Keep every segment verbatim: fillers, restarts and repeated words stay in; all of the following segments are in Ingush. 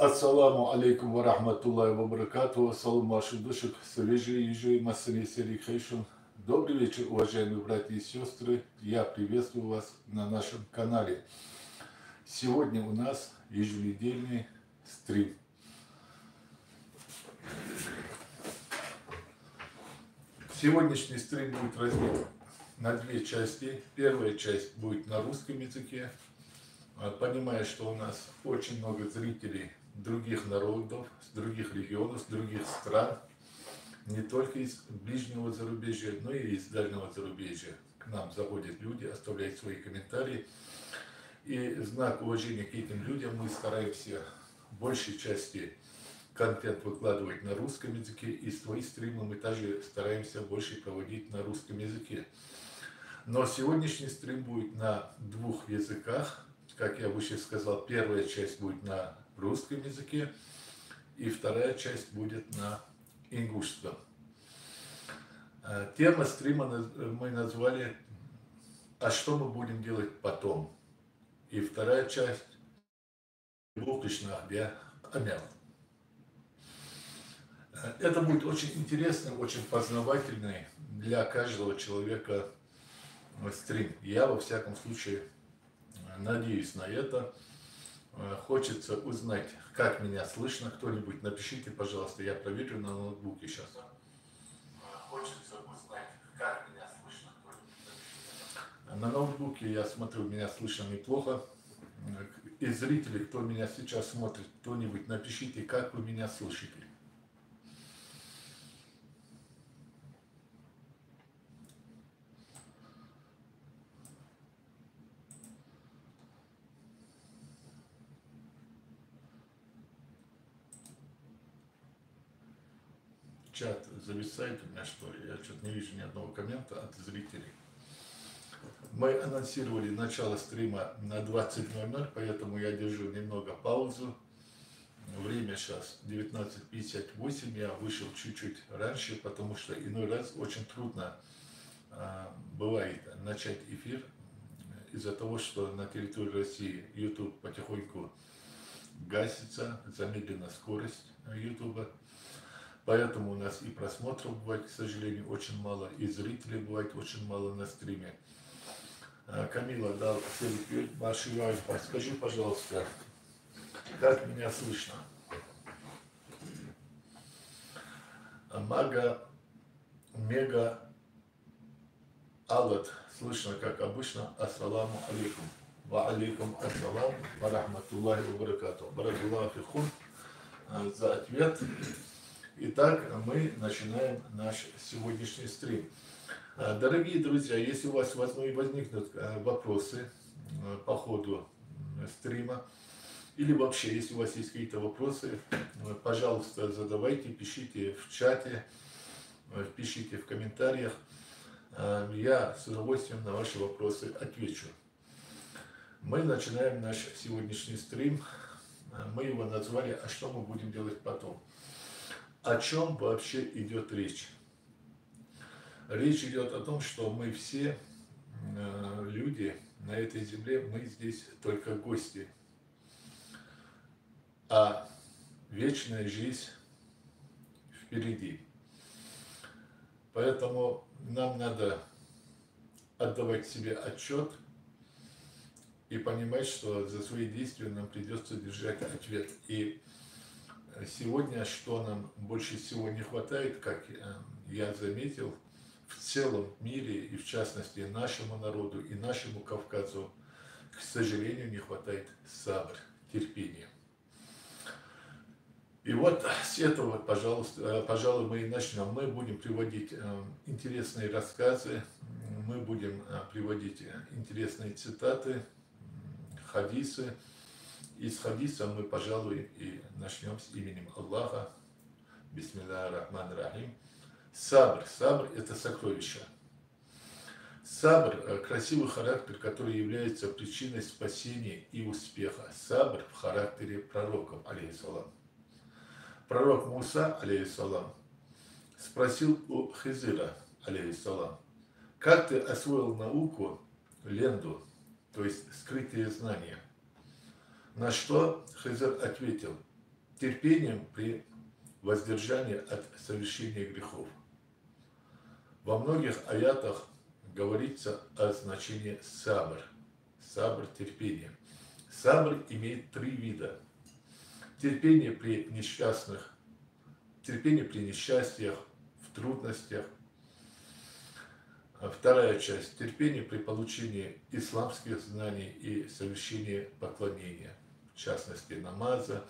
Ассаламу алейкум ва рахматуллахи ва баракатуху. Салам вашим душам, са вежарий, йижарий, массане селиг хайшун. Добрый вечер, уважаемые братья и сестры. Я приветствую вас на нашем канале. Сегодня у нас еженедельный стрим. Сегодняшний стрим будет разбит на две части. Первая часть будет на русском языке. А, понимая, что у нас очень много зрителей других народов, с других регионов, с других стран, не только из ближнего зарубежья, но и из дальнего зарубежья. К нам заходят люди, оставляют свои комментарии. И в знак уважения к этим людям мы стараемся в большей части контент выкладывать на русском языке, и свои стримы мы также стараемся больше проводить на русском языке. Но сегодняшний стрим будет на двух языках. Как я выше сказал, первая часть будет на русском языке, и вторая часть будет на ингушском. Э, тема стрима наз-, мы назвали «А что мы будем делать потом?» И вторая часть «Букъ ишнах бе къамаьл». Э, это будет очень интересный, очень познавательный для каждого человека, э, стрим. Я, во всяком случае, э, надеюсь на это. Э, хочется узнать, как меня слышно. Кто-нибудь напишите, пожалуйста, я проверю на ноутбуке сейчас. Хочется узнать, как меня слышно. На ноутбуке, я смотрю, меня слышно неплохо. Из зрителей, кто меня сейчас смотрит, кто-нибудь напишите, как вы меня слышите. Чат зависает у меня, что ли? Я чё-то не вижу ни одного коммента от зрителей. Мы анонсировали начало стрима на двадцать ноль ноль, поэтому я держу немного паузу. Время сейчас девятнадцать пятьдесят восемь, я вышел чуть-чуть раньше, потому что иной раз очень трудно, а, бывает начать эфир из-за того, что на территории России YouTube потихоньку гасится, замедлена скорость, э, YouTube. Поэтому у нас и просмотров бывает, к сожалению, очень мало, и зрителей бывает очень мало на стриме. Э, Камила дал селик йоах, Марши Юаев, подскажи, пожалуйста, как меня слышно? Мага, Мега, Алат, слышно, как обычно. Ассаламу алейкум. Ва алейкум ассалам ва рахматуллахи ва баракатух. Баракаллаху фикум, э, за ответ. Итак, мы начинаем наш сегодняшний стрим. Э, дорогие друзья, если у вас возник-, возникнут, э, вопросы, э, по ходу, м, стрима, или вообще, если у вас есть какие-то вопросы, э, пожалуйста, задавайте, пишите в чате, э, пишите в комментариях. Э, я с удовольствием на ваши вопросы отвечу. Мы начинаем наш сегодняшний стрим. Э, мы его назвали «А что мы будем делать потом?». О чём вообще идёт речь? Речь идёт о том, что мы все, э, люди на этой земле, мы здесь только гости. А вечная жизнь впереди. Поэтому нам надо отдавать себе отчёт и понимать, что за свои действия нам придётся держать ответ. И, э, сегодня, что нам больше всего не хватает, как, э, я заметил, в целом мире и, в частности, нашему народу и нашему Кавказу, к сожалению, не хватает сабр, терпения. И вот с этого, пожалуйста, э, пожалуй, мы и начнём. Мы будем приводить, э, интересные рассказы, м, мы будем, э, приводить, э, интересные цитаты, м, хадисы. И с хадиса мы, пожалуй, и начнём с именем Аллаха. Бисмилляхир рахманир рахим. Сабр. Сабр — это сокровище. Сабр, э, красивый характер, который является причиной спасения и успеха. Сабр в характере пророков, алейхиссалам. Пророк Муса, алейхиссалам, спросил у Хизира, алейхиссалам: «Как ты освоил науку ленду, то есть скрытые знания?» На что Хизир ответил: терпением при воздержании от совершения грехов. Во многих аятах говорится о значении сабр. Сабр — терпение. Сабр имеет три вида. Терпение при несчастных, терпение при несчастьях, в трудностях. А вторая часть — терпение при получении исламских знаний и совершении поклонения, в частности, намаза,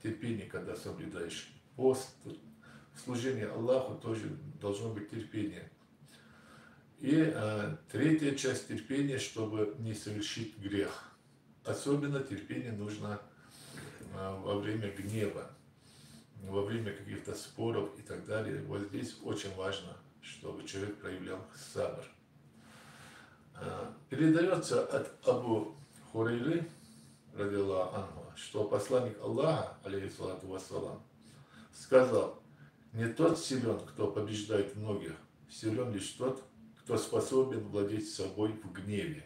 терпение, когда соблюдаешь пост. В служении Аллаху тоже должно быть терпение. И э, третья часть — терпение, чтобы не совершить грех. Особенно терпение нужно э, во время гнева, во время каких-то споров и так далее. Вот здесь очень важно, чтобы человек проявлял сабр. Э, передается от Абу Хурайры, радияллаху анху, что посланник Аллаха, алейхиссалату вассалам, сказал: «Не тот силен, кто побеждает многих, силен лишь тот, кто способен владеть собой в гневе».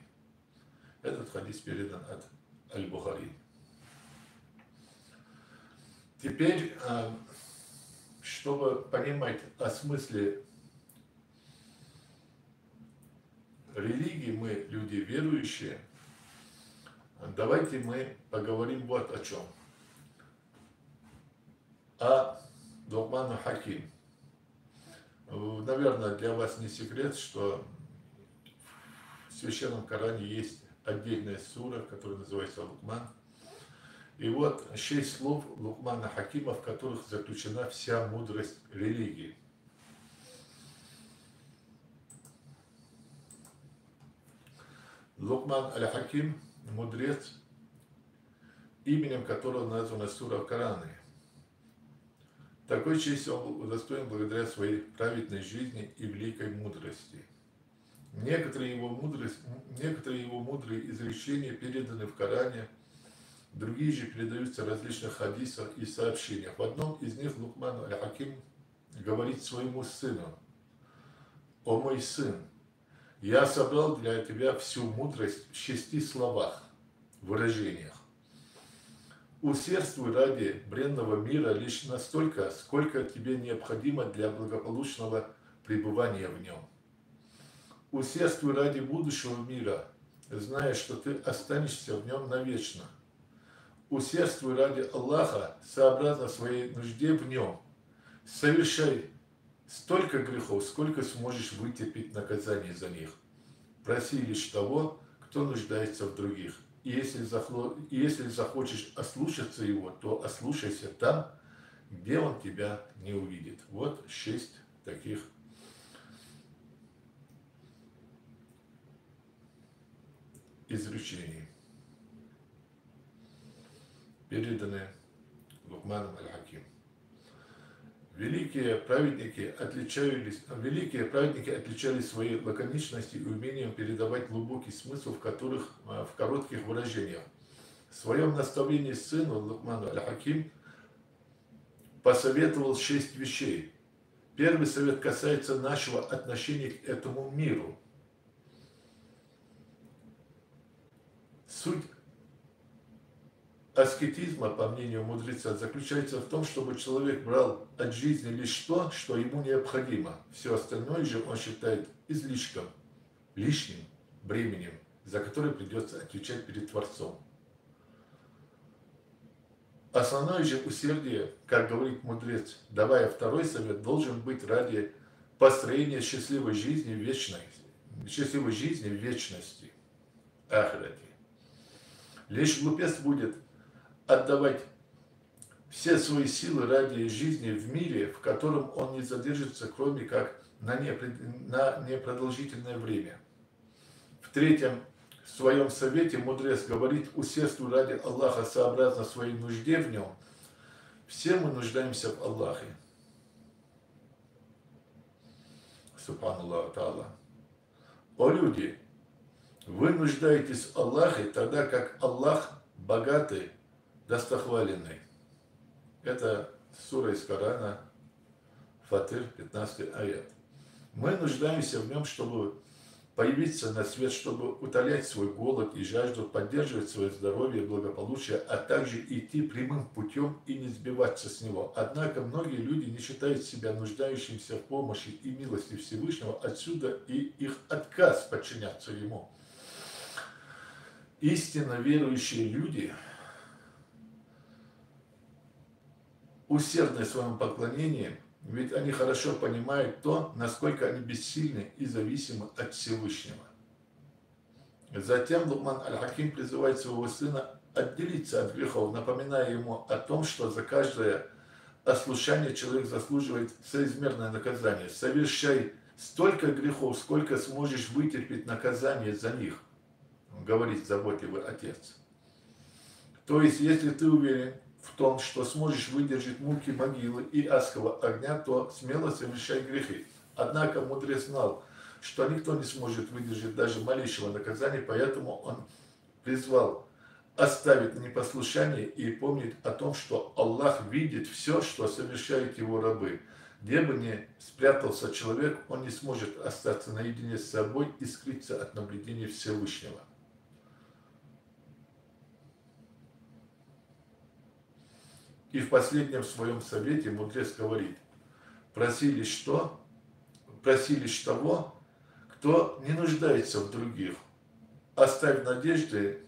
Этот хадис передан от Аль-Бухари. Теперь, э, чтобы понимать о смысле религии, мы, люди верующие, давайте мы поговорим вот о чем. А Лукман Хаким. Э, Наверное, для вас не секрет, что в Священном Коране есть отдельная сура, которая называется Лукман. И вот шесть слов Лукмана Хакима, в которых заключена вся мудрость религии. Лукман Аль-Хаким — мудрец, именем которого названа сура в Коране. Такой чести он был удостоен благодаря своей праведной жизни и великой мудрости. Некоторые его, мудрость, некоторые его мудрые изречения переданы в Коране, другие же передаются в различных хадисах и сообщениях. В одном из них Лукман Аль-Хаким говорит своему сыну: «О мой сын, я собрал для тебя всю мудрость в шести словах, выражениях. Усердствуй ради бренного мира лишь настолько, сколько тебе необходимо для благополучного пребывания в нем. Усердствуй ради будущего мира, зная, что ты останешься в нем навечно. Усердствуй ради Аллаха, сообразно своей нужде в нем. Совершай столько грехов, сколько сможешь вытерпеть наказание за них. Проси лишь того, кто нуждается в других. И если, захло- и если захочешь ослушаться его, то ослушайся там, где он тебя не увидит». Вот шесть таких изречений, переданы Лукманом Аль-Хаким. Великие праведники отличались, великие праведники отличались своей лаконичностью и умением передавать глубокий смысл в которых, а, в коротких выражениях. В своем наставлении сыну Лукману Аль-Хаким посоветовал шесть вещей. Первый совет касается нашего отношения к этому миру. Суть аскетизма, по мнению мудреца, заключается в том, чтобы человек брал от жизни лишь то, что ему необходимо. Все остальное же он считает излишком, лишним бременем, за которое придется отвечать перед Творцом. Основное же усердие, как говорит мудрец, давая второй совет, должен быть ради построения счастливой жизни в вечной, счастливой жизни в вечности, ахирате. Лишь глупец будет отдавать все свои силы ради жизни в мире, в котором он не задержится, кроме как на, непред- на непродолжительное время. В третьем своем совете мудрец говорит: «Усердствуй ради Аллаха сообразно своей нужде в нем». Все мы нуждаемся в Аллахе. Субханаллах Тааля. О люди, вы нуждаетесь в Аллахе, тогда как Аллах богатый, достохваленный. Это сура из Корана, Фатир, пятнадцатый аят. Мы нуждаемся в нем, чтобы появиться на свет, чтобы утолять свой голод и жажду, поддерживать своё здоровье и благополучие, а также идти прямым путём и не сбиваться с него. Однако многие люди не считают себя нуждающимися в помощи и милости Всевышнего, отсюда и их отказ подчиняться Ему. Истинно верующие люди усердны в своём поклонении, ведь они хорошо понимают то, насколько они бессильны и зависимы от Всевышнего. Затем Лукман Аль-Хаким призывает своего сына отделиться от грехов, напоминая ему о том, что за каждое ослушание человек заслуживает соизмерное наказание. «Совершай столько грехов, сколько сможешь вытерпеть наказание за них», говорит заботливый отец. То есть, если ты уверен в том, что сможешь выдержать муки могилы и адского огня, то смело совершай грехи. Однако мудрец знал, что никто не сможет выдержать даже малейшего наказания, поэтому он призвал оставить непослушание и помнить о том, что Аллах видит всё, что совершают Его рабы. Где бы ни спрятался человек, он не сможет остаться наедине с собой и скрыться от наблюдения Всевышнего. И в последнем своём совете мудрец говорит: «Проси лишь то, проси лишь того, кто не нуждается в других. Оставь надежды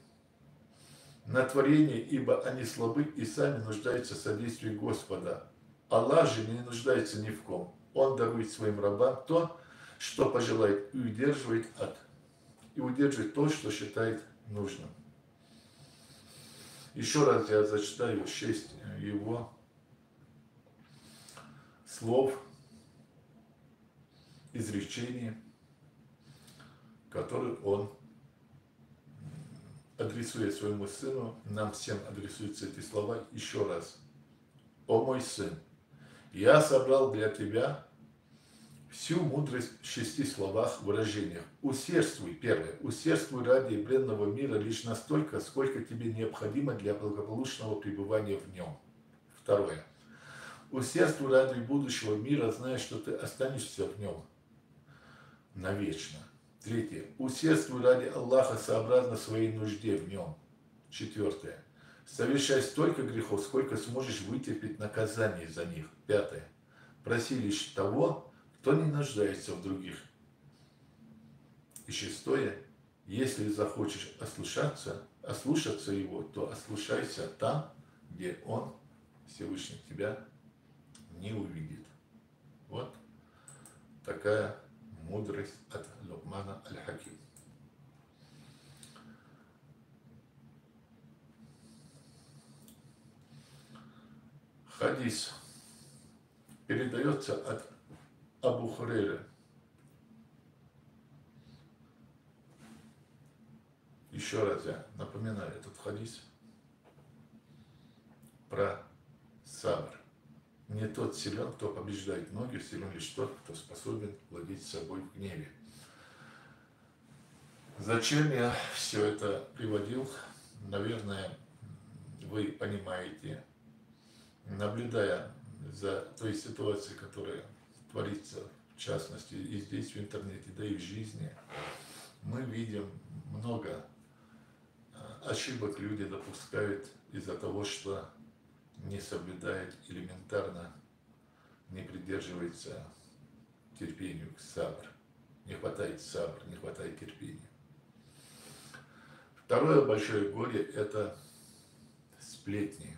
на творение, ибо они слабы и сами нуждаются в содействии Господа. Аллах же не нуждается ни в ком. Он дарует своим рабам то, что пожелает, и удерживает от, и удерживает то, что считает нужным». Ещё раз я зачитаю шесть, э, его слов, изречений, которые он, адресуя своему сыну, нам всем адресуются эти слова ещё раз. «О мой сын, я собрал для тебя всю мудрость в шести словах, выражениях. Усердствуй, первое, усердствуй ради бренного мира лишь настолько, сколько тебе необходимо для благополучного пребывания в нём. Второе, усердствуй ради будущего мира, зная, что ты останешься в нём навечно. Третье, усердствуй ради Аллаха сообразно своей нужде в нём. Четвёртое, совершай столько грехов, сколько сможешь вытерпеть наказание за них. Пятое, проси лишь того, кто не нуждается в других. И шестое, если захочешь ослушаться, ослушаться его, то ослушайся там, где он, Всевышний, тебя не увидит». Вот такая мудрость от Лукмана Аль-Хаким. Хадис передаётся от Абу Хурейры. Ещё раз я напоминаю этот хадис про сабр. «Не тот силён, кто побеждает многих, силён лишь тот, кто способен владеть собой в гневе». Зачем я всё это приводил? Наверное, вы понимаете, наблюдая за той ситуацией, которая творится, в частности, и здесь, в интернете, да и в жизни, мы видим много, э, ошибок люди допускают из-за того, что не соблюдают элементарно, не придерживаются терпению, сабр. Не хватает сабр, не хватает терпения. Второе большое горе — это сплетни,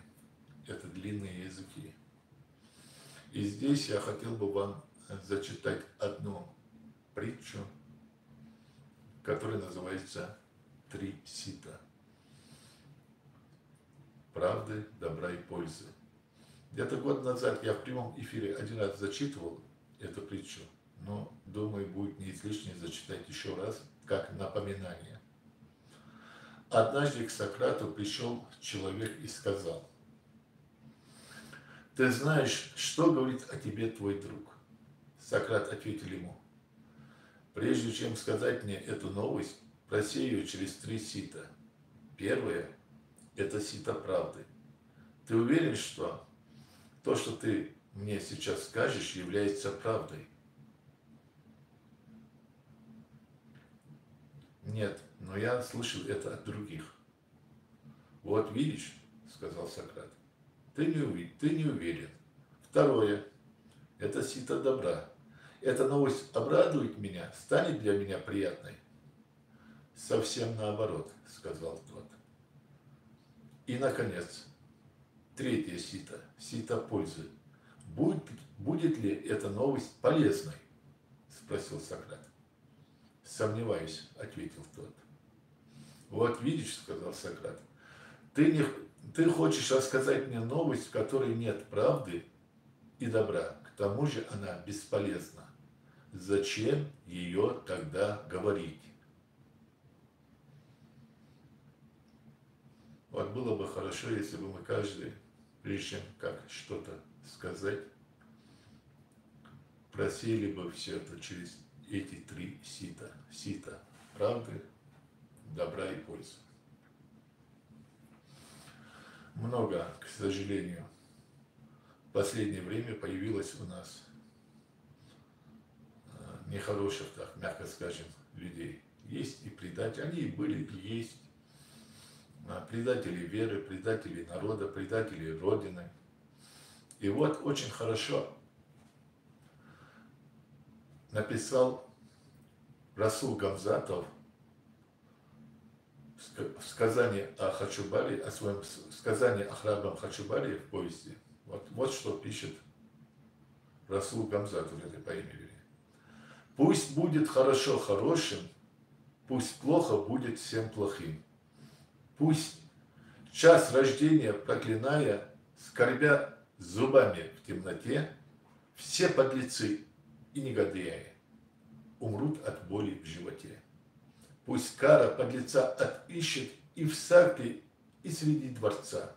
это длинные языки. И здесь я хотел бы вам зачитать одну притчу, которая называется «Три сита правды, добра и пользы». Где-то год назад я в прямом эфире один раз зачитывал эту притчу, но, думаю, будет не излишне зачитать ещё раз, как напоминание. Однажды к Сократу пришёл человек и сказал: «Ты знаешь, что говорит о тебе твой друг?» Сократ ответил ему: «Прежде чем сказать мне эту новость, просей её через три сита. Первое — это сито правды. Ты уверен, что то, что ты мне сейчас скажешь, является правдой?» «Нет, но я слышал это от других». «Вот видишь, — сказал Сократ, — ты не, уви- ты не уверен. Второе. Это сито добра. Эта новость обрадует меня, станет для меня приятной». «Совсем наоборот, — сказал тот. — И, наконец, третье сито, сито пользы. Будет, будет ли эта новость полезной?» — спросил Сократ. «Сомневаюсь, — ответил тот. — Вот видишь, — сказал Сократ, — ты, не, ты хочешь рассказать мне новость, в которой нет правды и добра. К тому же она бесполезна. Зачем ее тогда говорить?» Вот было бы хорошо, если бы мы каждый, прежде чем как что-то сказать, просеяли бы все это через эти три сита. Сито правды, добра и пользы. Много, к сожалению, в последнее время появилось у нас э, нехороших, так мягко скажем, людей. Есть и предатели, они и были, и есть. А, предатели веры, предатели народа, предатели Родины. И вот очень хорошо написал Расул Гамзатов в ск- в сказании о Хачубаре, о своем с- сказании о храбром Хачубаре в повести. Вот, вот что пишет Расул Гамзатов в этой поэме, вернее. «Пусть будет хорошо хорошим, пусть плохо будет всем плохим. Пусть час рождения проклиная, скрипя зубами в темноте, все подлецы и негодяи умрут от боли в животе. Пусть кара подлеца отыщет и в Сарпе, и среди дворца.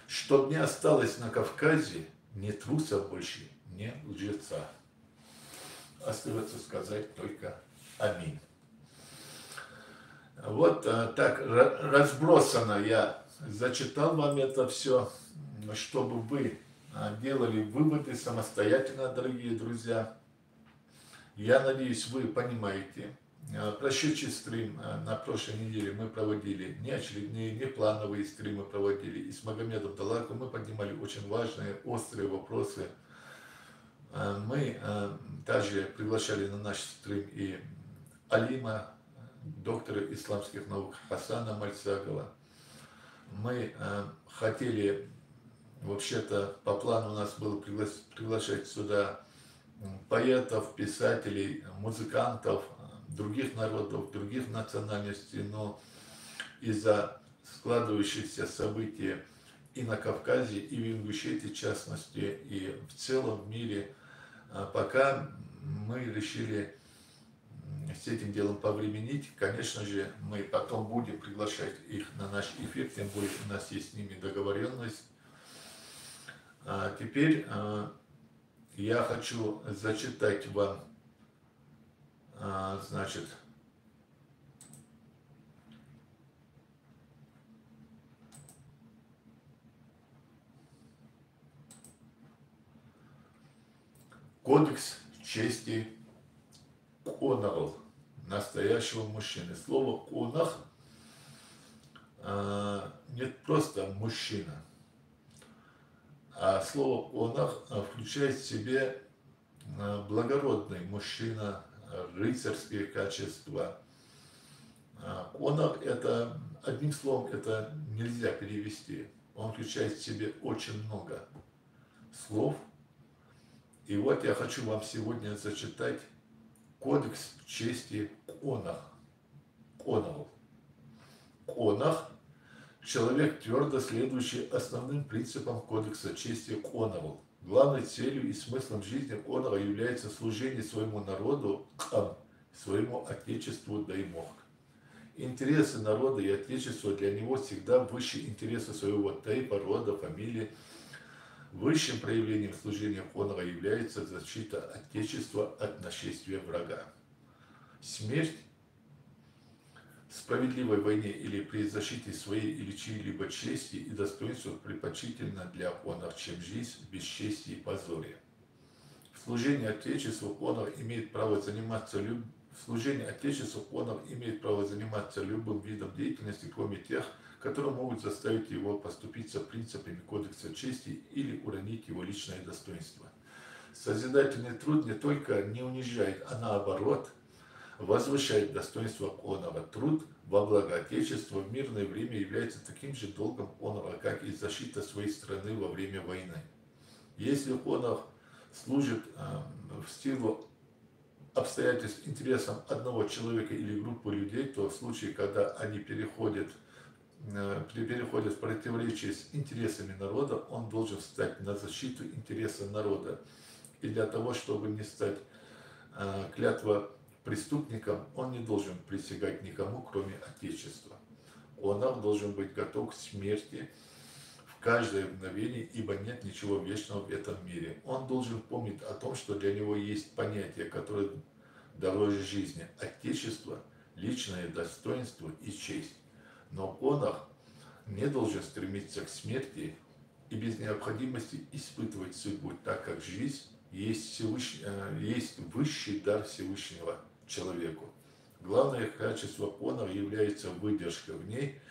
Чтоб не осталось на Кавказе ни труса больше, ни лжеца». Остаётся сказать только аминь. Вот э, так ра- разбросано я зачитал вам это все, чтобы вы э, делали выводы самостоятельно, дорогие друзья. Я надеюсь, вы понимаете. Э, Прошедший стрим э, на прошлой неделе мы проводили не очередные, не плановые стримы проводили. И с Магомедом Далаковым мы поднимали очень важные, острые вопросы. Э, Мы э, также приглашали на наш стрим и Алима, э, доктора исламских наук Хасана Мальсагова. Мы э, хотели, вообще-то по плану у нас было приглас- приглашать сюда м, поэтов, писателей, музыкантов э, других народов, других национальностей, но из-за складывающихся событий и на Кавказе, и в Ингушетии в частности, и в целом в мире, э, пока мы решили м, с этим делом повременить. Конечно же, мы потом будем приглашать их на наш эфир, тем более у нас есть с ними договорённость. А теперь э, я хочу зачитать вам, а, значит, кодекс чести къонагӀал, настоящего мужчины. Слово къонах э, не просто мужчина, а слово къонах э, включает в себе э, благородный мужчина, э, рыцарские качества. Э, Къонах это, одним словом, это нельзя перевести. Он включает в себе очень много слов. И вот я хочу вам сегодня зачитать кодекс чести къонах. КъонагӀал. Къонах — человек, твёрдо следующий основным принципам кодекса чести къонагӀал. Главной целью и смыслом жизни къонагӀа является служение своему народу, къам, своему отечеству даймохк. Интересы народа и отечества для него всегда выше интереса своего тайпа, рода, фамилии. Высшим проявлением служения къонагӀа является защита отечества от нашествия врага. Смерть в справедливой войне или при защите своей или чьей-либо чести и достоинства предпочтительна для къонах, чем жизнь в бесчестии и позоре. В служении Отечеству къонах имеет право заниматься люб- В служении Отечеству къонах имеет право заниматься любым видом деятельности, кроме тех, которые могут заставить его поступиться принципами кодекса чести или уронить его личное достоинство. Созидательный труд не только не унижает, а наоборот, возвышает достоинство къонаха. Труд во благо Отечества в мирное время является таким же долгом къонаха, как и защита своей страны во время войны. Если къонах служит э, в силу обстоятельств интересам одного человека или группы людей, то в случае, когда они переходят, э, при- переходят в противоречие с интересами народа, он должен встать на защиту интереса народа. И для того, чтобы не стать э, клятва преступником, он не должен присягать никому, кроме Отечества. Къонах должен быть готов к смерти в каждое мгновение, ибо нет ничего вечного в этом мире. Он должен помнить о том, что для него есть понятия, которые дороже жизни: Отечество, личное достоинство и честь. Но къонах не должен стремиться к смерти и без необходимости испытывать судьбу, так как жизнь есть, Всевыш- э, есть высший дар Всевышнего человеку. Главное качество къонаха является выдержка. В ней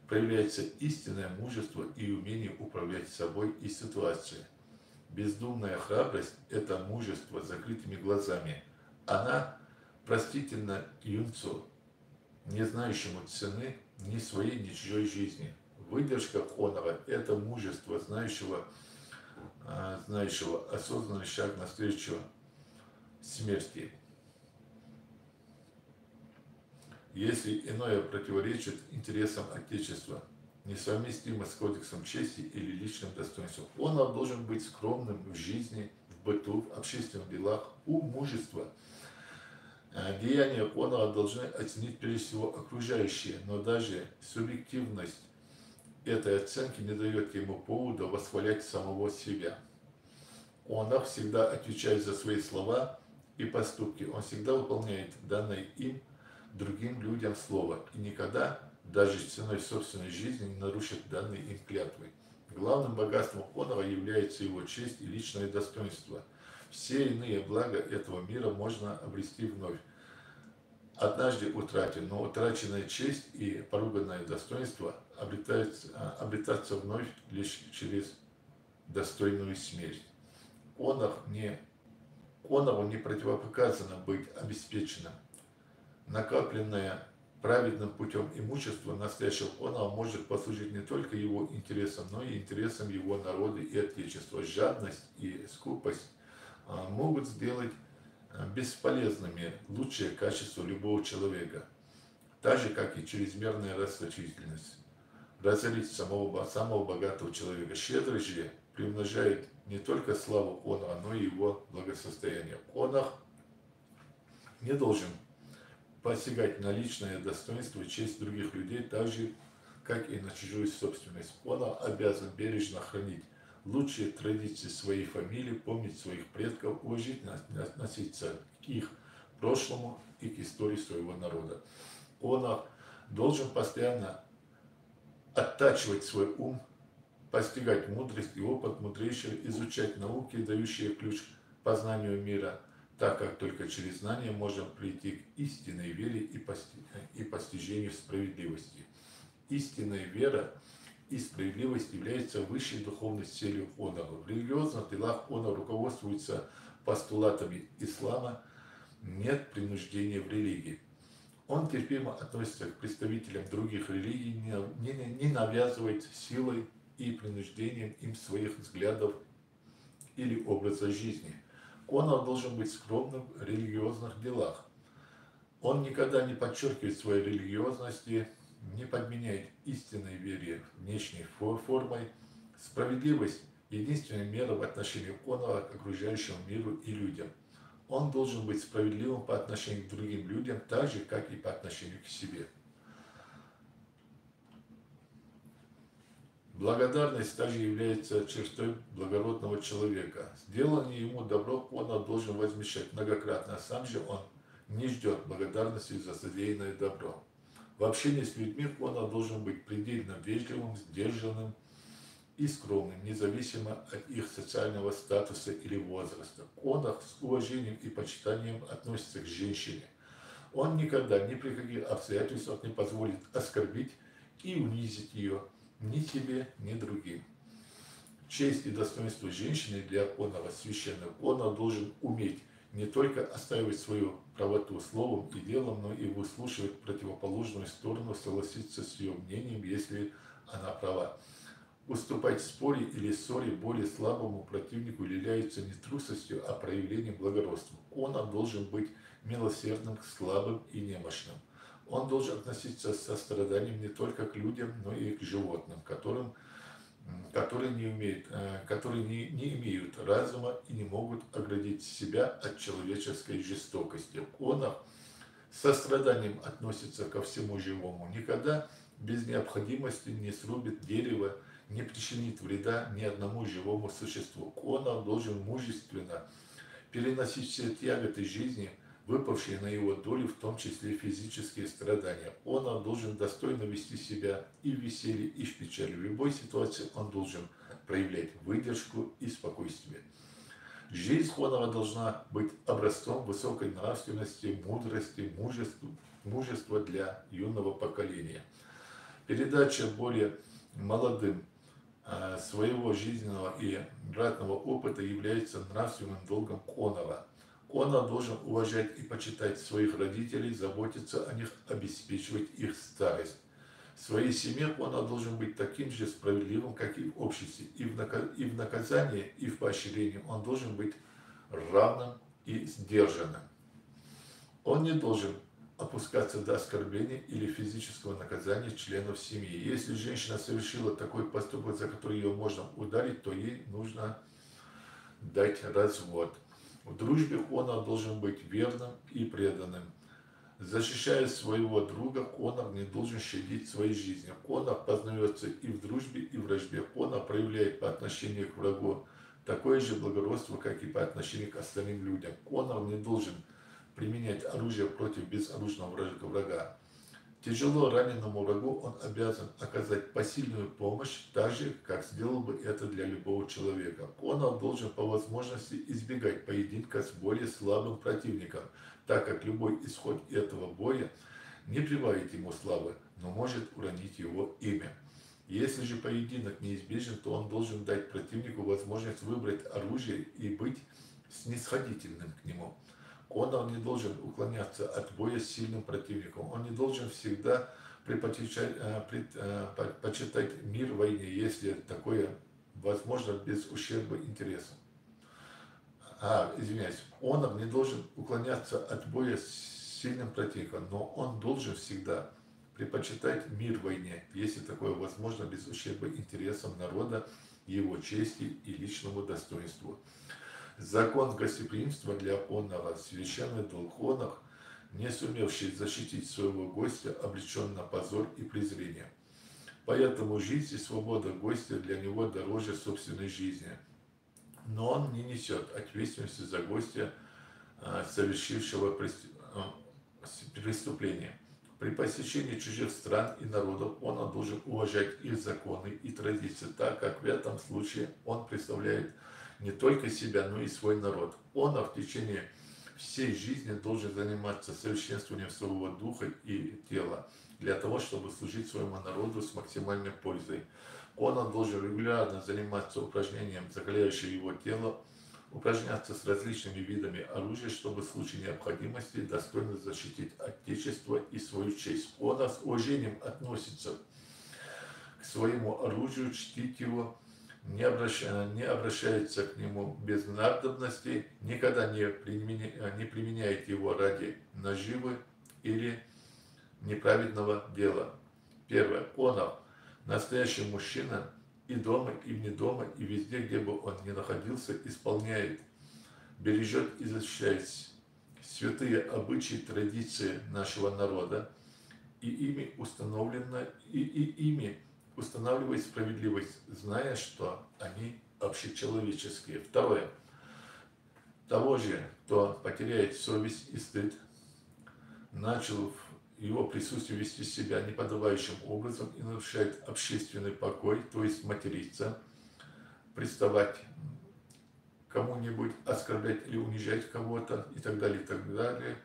проявляется истинное мужество и умение управлять собой и ситуацией. Бездумная храбрость — это мужество с закрытыми глазами. Она простительна юнцу, не знающему цены ни своей, ни чужой жизни. Выдержка къонаха — это мужество знающего, э, знающего осознанный шаг навстречу смерти, если иное противоречит интересам Отечества, несовместимо с кодексом чести или личным достоинством. Къонах должен быть скромным в жизни, в быту, в общественных делах. Ум, мужество, э, деяния къонаха должны оценить прежде всего окружающие, но даже субъективность этой оценки не даёт ему повода восхвалять самого себя. Къонах всегда отвечает за свои слова и поступки. Он всегда выполняет данное им другим людям слово и никогда, даже ценой собственной жизни, не нарушит данные им клятвы. Главным богатством къонаха является его честь и личное достоинство. Все иные блага этого мира можно обрести вновь, однажды утратив, но утраченная честь и поруганное достоинство обретается, а, обретаться вновь лишь через достойную смерть. Къонах не, къонаху не противопоказано быть обеспеченным. Накопленное праведным путём имущество настоящего къонаха может послужить не только его интересам, но и интересам его народа и Отечества. Жадность и скупость, а, могут сделать, а, бесполезными лучшие качества любого человека, так же, как и чрезмерная расточительность, разорить самого, самого богатого человека. Щедрость же приумножает не только славу къонаха, но и его благосостояние. Къонах не должен посягать на личное достоинство и честь других людей, так же, как и на чужую собственность. Къонах обязан бережно хранить лучшие традиции своей фамилии, помнить своих предков, уважительно относиться к их прошлому и к истории своего народа. Къонах должен постоянно оттачивать свой ум, постигать мудрость и опыт мудрейших, изучать науки, дающие ключ к познанию мира, так как только через знание можно прийти к истинной вере и, пости- и постижению справедливости. Истинная вера и справедливость являются высшей духовной целью къонаха. В религиозных делах къонах руководствуется постулатами ислама: нет принуждения в религии. Он терпимо относится к представителям других религий, не, не- не навязывает силой и принуждением им своих взглядов или образа жизни. Къонах должен быть скромным в религиозных делах. Он никогда не подчеркивает своей религиозности, не подменяет истинной вере внешней фо- формой. Справедливость — единственная мера в отношении къонаха к окружающему миру и людям. Он должен быть справедливым по отношению к другим людям, так же, как и по отношению к себе. Благодарность также является чертой благородного человека. Сделанное ему добро къонах должен возмещать многократно, а сам же он не ждёт благодарности за содеянное добро. В общении с людьми къонах должен быть предельно вежливым, сдержанным и скромным, независимо от их социального статуса или возраста. Къонах с уважением и почитанием относится к женщине. Он никогда, ни при каких обстоятельствах не позволит оскорбить и унизить ее ни себе, ни другим. Честь и достоинство женщины для Конора священны. Конор должен уметь не только отстаивать свою правоту словом и делом, но и выслушивать противоположную сторону, согласиться с ее мнением, если она права. Уступать в споре или ссоре более слабому противнику является не трусостью, а проявлением благородства. Конор должен быть милосердным к слабым и немощным. Он должен относиться с состраданием не только к людям, но и к животным, которым, м, которые не умеют, э, которые не, не имеют разума и не могут оградить себя от человеческой жестокости. Конор с состраданием относится ко всему живому, никогда без необходимости не срубит дерево, не причинит вреда ни одному живому существу. Конор должен мужественно переносить все тяготы жизни, выпавшие на его долю, в том числе физические страдания. Конор должен достойно вести себя и в веселье, и в печали. В любой ситуации он должен проявлять выдержку и спокойствие. Жизнь Конора должна быть образцом высокой нравственности, мудрости, мужества, мужества для юного поколения. Передача более молодым, а, своего жизненного и братного опыта является нравственным долгом Конора. Конор должен уважать и почитать своих родителей, заботиться о них, обеспечивать их старость. В своей семье Конор должен быть таким же справедливым, как и в обществе. И в, нака- и в наказании, и в поощрении он должен быть равным и сдержанным. Он не должен опускаться до оскорбления или физического наказания членов семьи. Если женщина совершила такой поступок, за который ее можно ударить, то ей нужно дать развод. В дружбе Конор должен быть верным и преданным. Защищая своего друга, Конор не должен щадить своей жизни. Конор познается и в дружбе, и в вражде. Конор проявляет по отношению к врагу такое же благородство, как и по отношению к остальным людям. Конор не должен применять оружие против безоружного врага. Тяжело раненому врагу он обязан оказать посильную помощь, так же, как сделал бы это для любого человека. Конор должен по возможности избегать поединка с более слабым противником, так как любой исход этого боя не прибавит ему славы, но может уронить его имя. Если же поединок неизбежен, то он должен дать противнику возможность выбрать оружие и быть снисходительным к нему. Конор не должен уклоняться от боя с сильным противником. Он не должен всегда припочитать, э, пред- э, по- почитать мир в войне, если такое возможно без ущерба интересам. А, извиняюсь, Конор не должен уклоняться от боя с сильным противником, но он должен всегда припочитать мир в войне, если такое возможно, без ущерба интересам народа, его чести и личному достоинству. Закон гостеприимства для Конора — священный долг. Конор, не сумевший защитить своего гостя, обречён на позор и презрение. Поэтому жизнь и свобода гостя для него дороже собственной жизни. Но он не несёт ответственности за гостя, а, совершившего прес- а, с- преступление. При посещении чужих стран и народов он должен уважать их законы и традиции, так как в этом случае он представляет не только себя, но и свой народ. Он в течение всей жизни должен заниматься совершенствованием своего духа и тела для того, чтобы служить своему народу с максимальной пользой. Конор должен регулярно заниматься упражнением, закаляющим его тело, упражняться с различными видами оружия, чтобы в случае необходимости достойно защитить Отечество и свою честь. Конор с уважением относится к своему оружию, чтит его, не обраща- не обращается к нему без надобности, никогда не применя- не применяет его ради наживы или неправедного дела. Первое. Конор, настоящий мужчина, и дома, и вне дома, и везде, где бы он ни находился, исполняет, бережёт и защищает святые обычаи, традиции нашего народа, и ими установлено, и, и ими устанавливает справедливость, зная, что они общечеловеческие. Второе. Того же, кто потеряет совесть и стыд, начал в его присутствии вести себя неподобающим образом и нарушает общественный покой, то есть материться, приставать к кому-нибудь, оскорблять или унижать кого-то и так далее, и так далее,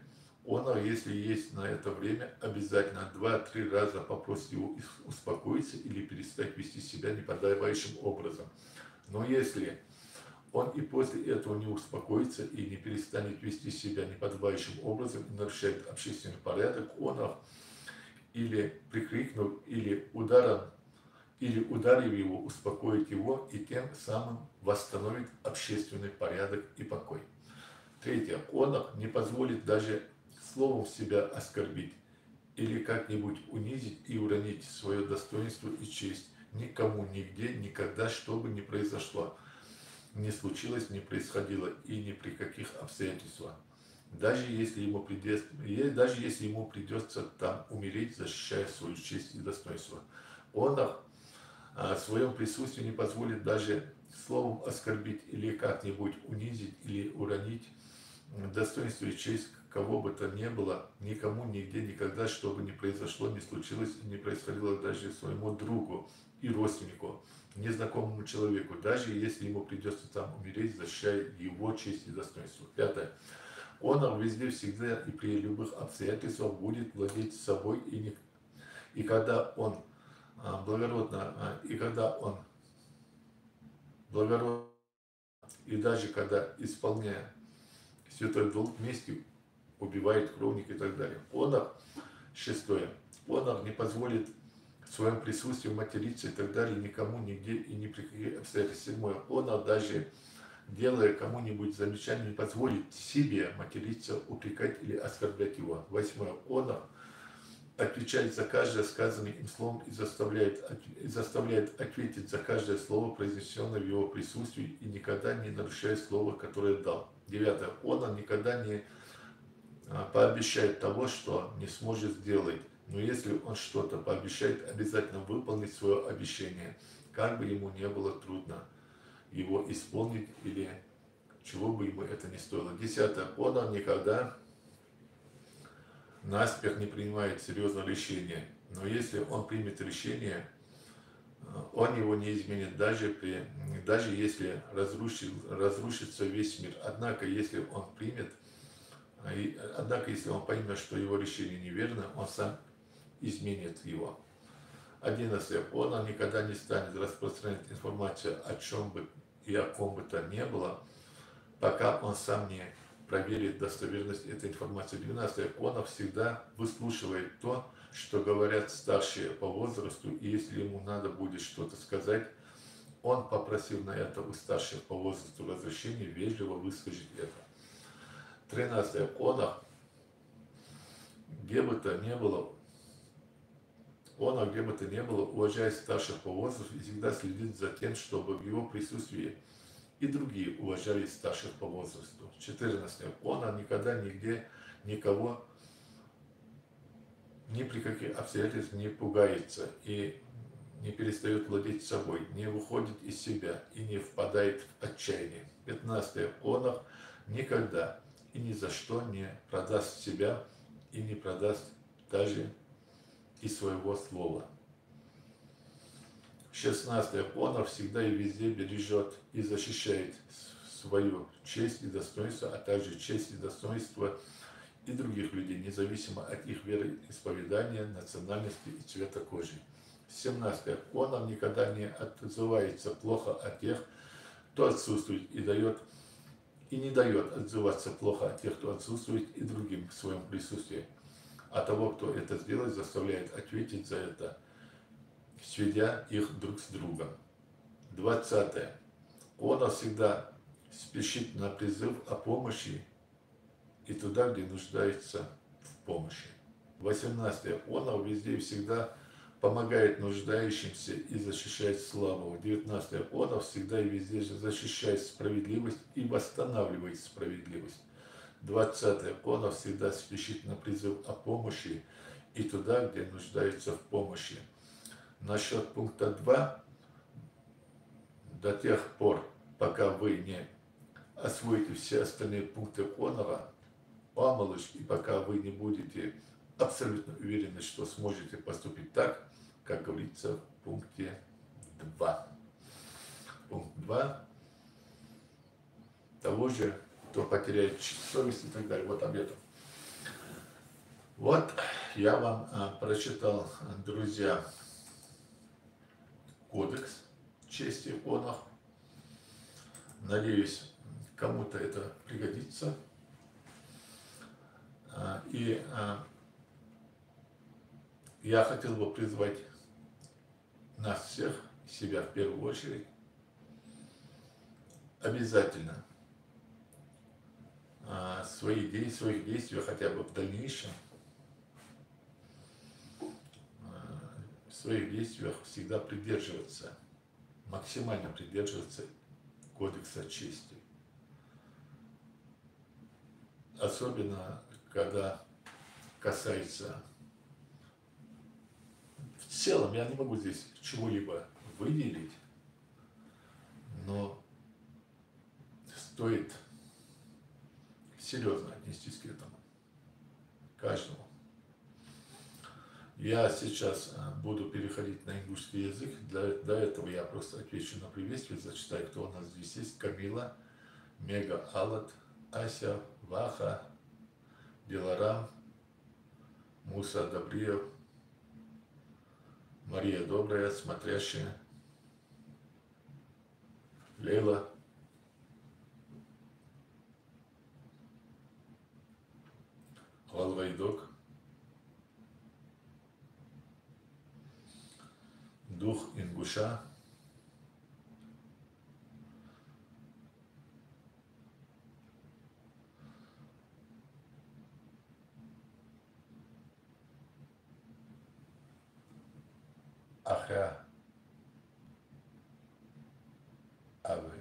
Конах, если есть на это время, обязательно два-три раза попросит его ис- успокоиться или перестать вести себя неподобающим образом. Но если он и после этого не успокоится и не перестанет вести себя неподобающим образом и нарушает общественный порядок, конах или прикрикнув, или ударом, или ударив его, успокоит его и тем самым восстановит общественный порядок и покой. Третье. Конах не позволит даже словом себя оскорбить или как-нибудь унизить и уронить свое достоинство и честь никому, нигде, никогда, что бы ни произошло, не случилось, не происходило и ни при каких обстоятельствах. Даже если ему придёт- е- даже если ему придётся там умереть, защищая свою честь и достоинство. Конах а, в своём присутствии не позволит даже словом оскорбить или как-нибудь унизить или уронить м, достоинство и честь кого бы то ни было, никому, нигде, никогда, что бы ни произошло, не случилось и не происходило даже своему другу и родственнику, незнакомому человеку, даже если ему придётся там умереть, защищая его честь и достоинство. Пятое. Конах везде, всегда и при любых обстоятельствах будет владеть собой и, не- и когда он а, благородно, а, и когда он благородно, и даже когда, исполняя святой долг мести, убивает кровника и так далее. Конах, шестое. Конах не позволит в своём присутствии материться и так далее никому, нигде и ни при каких обстоятельствах. Седьмое. Конах, даже делая кому-нибудь замечание, не позволит себе материться, упрекать или оскорблять его. Восьмое. Конах отвечает за каждое сказанное им слово и заставляет от- и заставляет ответить за каждое слово, произнесённое в его присутствии, и никогда не нарушает слово, которое дал. Девятое. Конах никогда не а, пообещает того, что не сможет сделать. Но если он что-то пообещает, обязательно выполнит своё обещание, как бы ему не было трудно его исполнить или чего бы ему это ни стоило. Десятое. Конах никогда наспех не принимает серьёзного решения. Но если он примет решение, э, он его не изменит, даже при- даже если разрушил- разрушится весь мир. Однако, если он примет а, и- однако, если он поймёт, что его решение неверно, он сам изменит его. Одиннадцатое. Конах никогда не станет распространять информацию о чём бы и о ком бы то ни было, пока он сам не проверит достоверность этой информации. Двенадцатое. Конах всегда выслушивает то, что говорят старшие по возрасту, и если ему надо будет что-то сказать, он, попросив на это у старших по возрасту разрешения, вежливо выскажет это. Тринадцатое. Конах, где бы то ни было, конах, где бы то ни было, уважает старших по возрасту и всегда следит за тем, чтобы в его присутствии и другие уважали старших по возрасту. Четырнадцатое. Конах никогда, нигде, никого, ни при каких обстоятельствах не пугается и не перестаёт владеть собой, не выходит из себя и не впадает в отчаяние. Пятнадцатое. Конах никогда и ни за что не продаст себя и не продаст даже и своего слова. Шестнадцатое. Конах всегда и везде бережёт и защищает с- свою честь и достоинство, а также честь и достоинство и других людей, независимо от их вероисповедания, национальности и цвета кожи. Семнадцатое. Конах никогда не отзывается плохо о тех, кто отсутствует, и даёт и не даёт отзываться плохо о тех, кто отсутствует, и другим в своём присутствии. А того, кто это сделает, заставляет ответить за это, сведя их друг с другом. Двадцатое. Конах всегда спешит на призыв о помощи и туда, где нуждается в помощи. Восемнадцатое. Конах везде и всегда помогает нуждающимся и защищает слабого. Девятнадцатое. Конах всегда и везде защищает справедливость и восстанавливает справедливость. Двадцатое. Конах всегда спешит на призыв о помощи и туда, где нуждается в помощи. Насчёт пункта два. До тех пор, пока вы не освоите все остальные пункты Конаха, амалаш, и пока вы не будете абсолютно уверены, что сможете поступить так, как говорится в пункте два. Пункт два. Того же, кто потеряет ч- совесть и так далее. Вот об этом. Вот, я вам а, прочитал, друзья, кодекс чести конах. Надеюсь, кому-то это пригодится. А, И а, я хотел бы призвать нас всех, себя в первую очередь, обязательно а, свои де- своих действиях, хотя бы в дальнейшем, а, в своих действиях всегда придерживаться, максимально придерживаться кодекса чести. Особенно, когда касается, в целом, я не могу здесь чего-либо выделить, но стоит серьезно отнестись к этому. Каждому. Я сейчас а, буду переходить на ингушский язык. Для, до этого я просто отвечу на приветствие, зачитаю, кто у нас здесь есть. Камила, Мега, Алат, Ася, Ваха, Диларам, Муса Добриев, Мария Добрая, смотрящая, Лейла, Гӏалгӏайдог, Дух ингуша, Ахьа. Абе.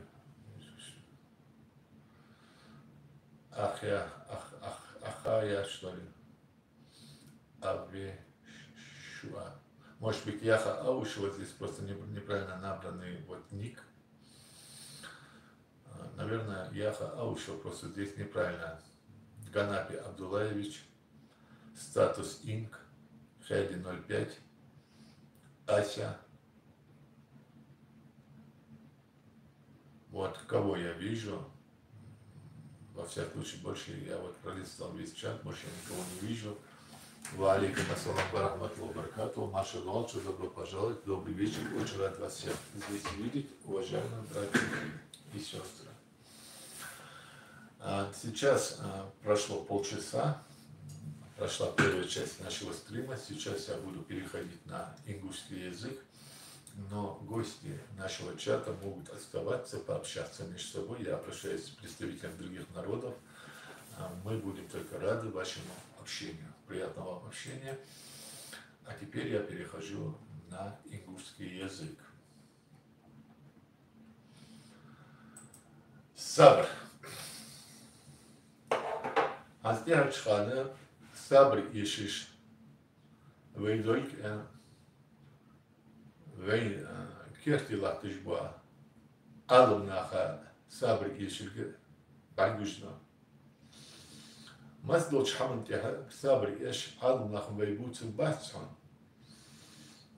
Ахьа, ах, ах, ахая, что ли? Абе, ш- шуа. Может быть, Яха Аушева здесь просто не- неправильно набранный вот ник. А, Наверное, Яха Аушева просто здесь неправильно. Ганапи Абдуллаевич, статус инк, Хеди ноль пять, Ася. Вот кого я вижу. Во всяком случае, больше я вот пролистал весь чат, больше я никого не вижу. Ва алейкум ассалам ва рахматуллахи ва баракатуху. Маршал Валчу, добро пожаловать, добрый вечер. Очень рад вас всех здесь видеть, уважаемые братья и сестры. А, Сейчас а, прошло полчаса, прошла первая часть нашего стрима. Сейчас я буду переходить на ингушский язык, но гости нашего чата могут оставаться, пообщаться между собой. Я обращаюсь к представителям других народов. А, Мы будем только рады вашему общению. Приятного вам общения. А теперь я перехожу на ингушский язык. Сабр. Аз тӏехьарча хана сабр эшаш вай долга, э, вай, э, керте латташ ба Ӏаламнаха сабр эшилга бӏаргагуш да. Масса долча хӏаман тӏехьа сабр эш Ӏаламнах вай бувцаргбац хьона.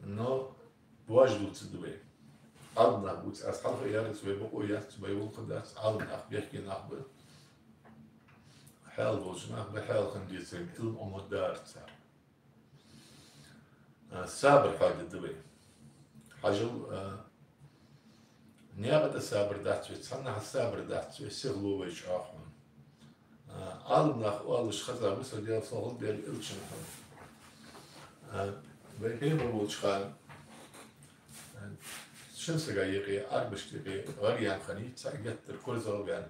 Но бождуца да вай. Ӏаламнах бувц, аз хьалха а аьлар, вай бокъо яц, вай гӏулакх дац, Ӏаламнах, бехке нах ба. Хьаьла болча нах ба, хьаьла хинна децаре, илма Ӏомадаргда цар. А, Сабр хьоадергда вай. Хьажал, а, наькъа тӏа сабр дац вай, цхьаннахьа сабр дац вай, сихло вай чӏоагӏа хьона. А, Ӏаламнаха оалаш хеза ва, со Даьла салам хилда Даьла Элчанна хьона. А, Вай пайхамар волча хана, а, шин сага юкъе, Ӏарбашта юкъе гӏар яьнна хиннай цхьа геттара корзагӏваьнна,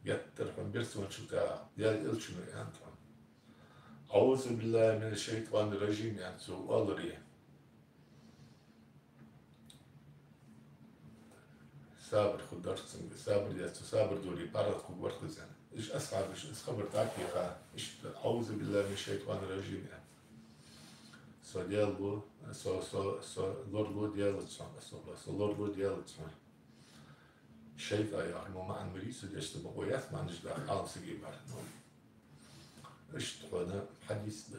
геттара хьона бирсончул тӏехьа, Даьла Элчано аьннад хьона: «أعوذ بالله من الشيطان الرجيم», аьнна цо оаларе, сабр хургдар цунга, сабр даьча, сабр доле паргӏат хургвар-кх из аьнна. Уж асхьабаша из хабар дӏатеха, иштта: «أعوذ بالله من الشيطان الرجيم», аьнна. Со Даьла лу, со, со, со лоралу Даьлаца хьона, астагӏфируллахӏ, со лоралу Даьлаца хьона. ШайтӀа яхар мо маӀан ма дий цо деш, цу бокъо яц маӀанаш даха Ӏалам сага бар. Иштта хьона хьадис да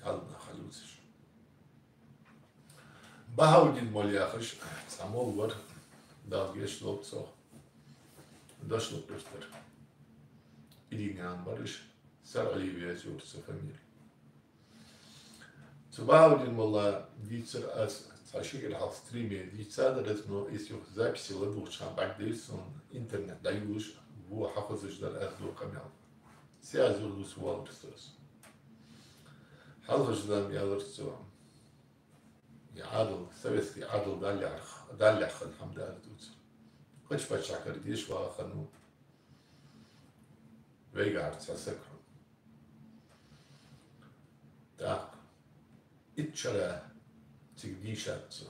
Ӏаламнаха хьадувцаш. Бахауддин молла яхаш цхьа молла вар, Дала гешт долда цох, дошло пиртар. Ириган бар уж, СарӀалиев яц цун фамили. Цу Бахьаудин-молла дийцар аз цхьа ши кӀира хьалха стриме дийцадар аз, но из юха записи ладувгӀача хана бӀаргадайра сона, интернет дӀайолалуш, во хьахозаш дар аз дув къамаьл. Се аз юха дувца воаллар цо. Хьалхарча заман аьлар цо, е Ӏаьдал, советски Ӏаьдал даллалехь, даллалехь хинна хӀама да аз дувцар. Кхыча паччахьалкхера деша ваха хиннав вайгахьара цхьа саг хьона. ТӀаккха итт шера цига дийшад цо.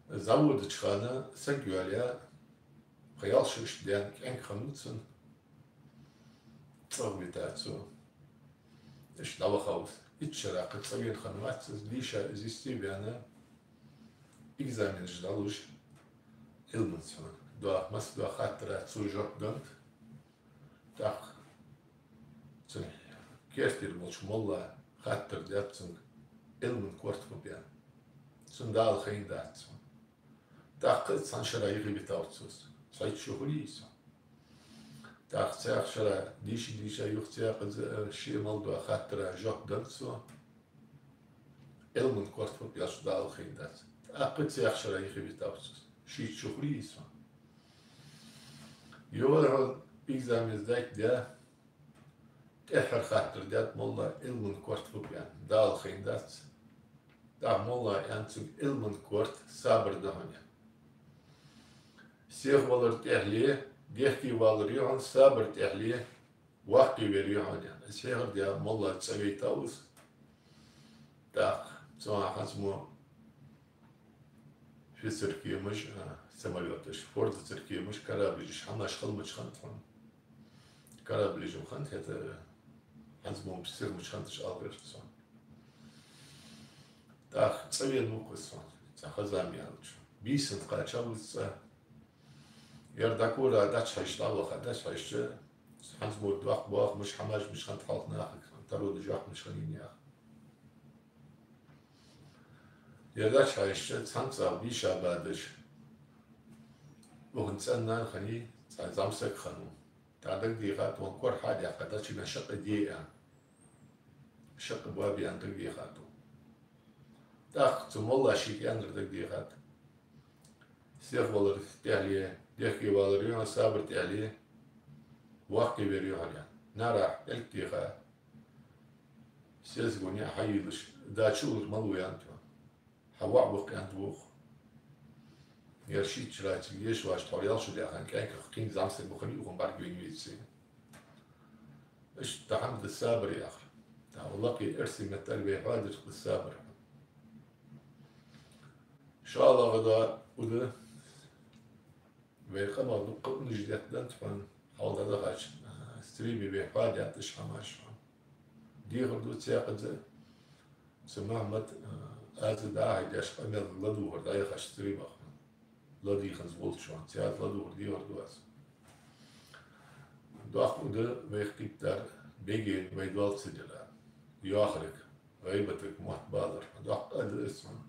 ЗӀамига водача хана саг йоалаяь, пхи-ялх шу иштта даьнна кӀаьнк хиннав цун, цӀагӀа витар цо. Иштта дӀавахав из. Итт шера кхы цӀавена хиннавац из, дийша из йисте а ваьнна, экзаменаш дӀалуш, Ӏилманца хьона. Доаха, масса доаха хаттара цо жоп деннад. ТӀаккха цун керттера волча молла хаттар даьд цунга, Ӏилман корта фу ба аьнна. Цунна Дала хайнадац цунна. ТӀаккха кхы а цхьан шера юхавитав цо из. Цхьайтта шу хулий из. ТӀаккха цхьаькха шера дийша-дийша юха цхьаькха, э, ший молла доаха хаттара жоп деннад цо. Ӏилман корта фу ба аьлча Дала хайнадац. ТӀаккха кхы а цхьаькха шера юхавитав цо из. Шийтта шу хулий из. Йоах, экзамен сдать даь, тӀеххьара хаттар даьд молла, Ӏилман корта фу ба аьнна. Дала хайнадац. ТӀаккха молла аьннад цунга, Ӏилман корта сабар да хьона аьнна. Сихвалар тӀехьале, дехкевалар я хьона, сабар тӀехьале, воккхавер я хьона аьнна. Из хьехар даь молла цӀавайтав из. ТӀаккха цу хана хӀанз мо фицар кемаш, а, самолёташ, фордацар кемаш, кораблеш, хӀамаш хила мича хиннад хьона. Кораблеш-м хиннад, хӀаьта хӀанз мо сиха мича хиннад уж аьлар цо. ТӀаккха цӀавена ва-кх из хьона, цхьа ха-зама яьлча. Бийсанна кхаьчав из цӀа. Ер дӀакора дӀачухьежача, дӀаваха дӀачухьежача, хӀанз мо доккха боахамаш, хӀамаш мича хиннад хьалха нахага, таро деш йоккха мича хиннай яха. Ер дӀачухьежача, цхьан цӀагӀа бийша бадаш, укхан цӀен-нана хиннай, цхьа зӀамсаг хиннав. ТӀаккха дагадехад, укхан кора хьа а даьккха, дӀачу шаккхе де аьнна. Шаккхе боабе аьнна дагадехад укхо. ТӀаккха цу молла шийга аьннар дагадехад: сихвалар тӀехьале, дехкевалар я хьона, сабар тӀехьале, воккхавер я хьона аьнна. Нарахь пӀелг теха, сесаг ваьнна хьайийлаш, да чу уллар малав аьннад укхо. Хьа воӀ ва-кх аьннад укхо. Ер шийтта шера цига деша воацаш тхьовра ялх шу даьха кӀаьнк кхы зӀамсаг ва хиннай укхан бӀаргавайна веце. Иштта хӀама да сабар яхар. ТӀаккха лакхе эрсий меттала вай хьоадир-кх да сабар. ШоллагӀа дола уда, вай къамах дукха къамаьлаш детта деннад хьона, хьалха дӀадахача, а, стриме вай хьоадаьд уж хӀамаш хьона. Дехар ду цхьаькхаза, цу Мухьаммад, а, аз дӀа-хьа деш къамаьл ладувгӀар дӀаяхача стримах хьона. ЛадийгӀанза волча хьона, цхьаькхаза ладувгӀар дехар ду аз. Доккха уда вайх кхийттар, бегӀен вай доал ца дилар. Йоахарга, гӀийбатага мотт балар. Доккха ада из хьона.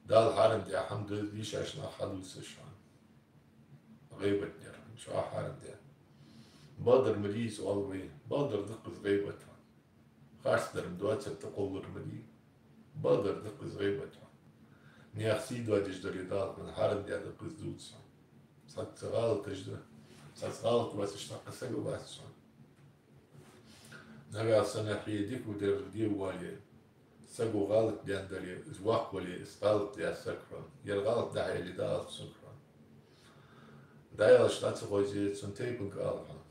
Дала хьарам даь хӀама да из дийшача наха хьадувцаш хьона. ГӀийбат дар, чӀоагӀа хьарам даь. Бакъдар ма дий из, оал вай, бакъдар да-кх из гӀийбат хьона. Харцдар ма доацар, тӀакхоллар ма дий. Бакъдар да-кх из гӀийбат хьона. Наьха сий доадеш дале, Дала хьона хьарам даь да-кх из дувца хьона. Цхьацца гӀалаташ да. Цхьацца гӀалат воацаш цхьаккха саг вац хьона. Нагахьа санна хье дика ва дер де воале, саго гӀалат даьнна дале, из воккха вале, из гӀалат даь саг хьона. Ер гӀалат дӀахьо яле, дӀаала цунга хьона. ДӀаяьлча дӀа ца ховзе, цун тайпанга ала хьона.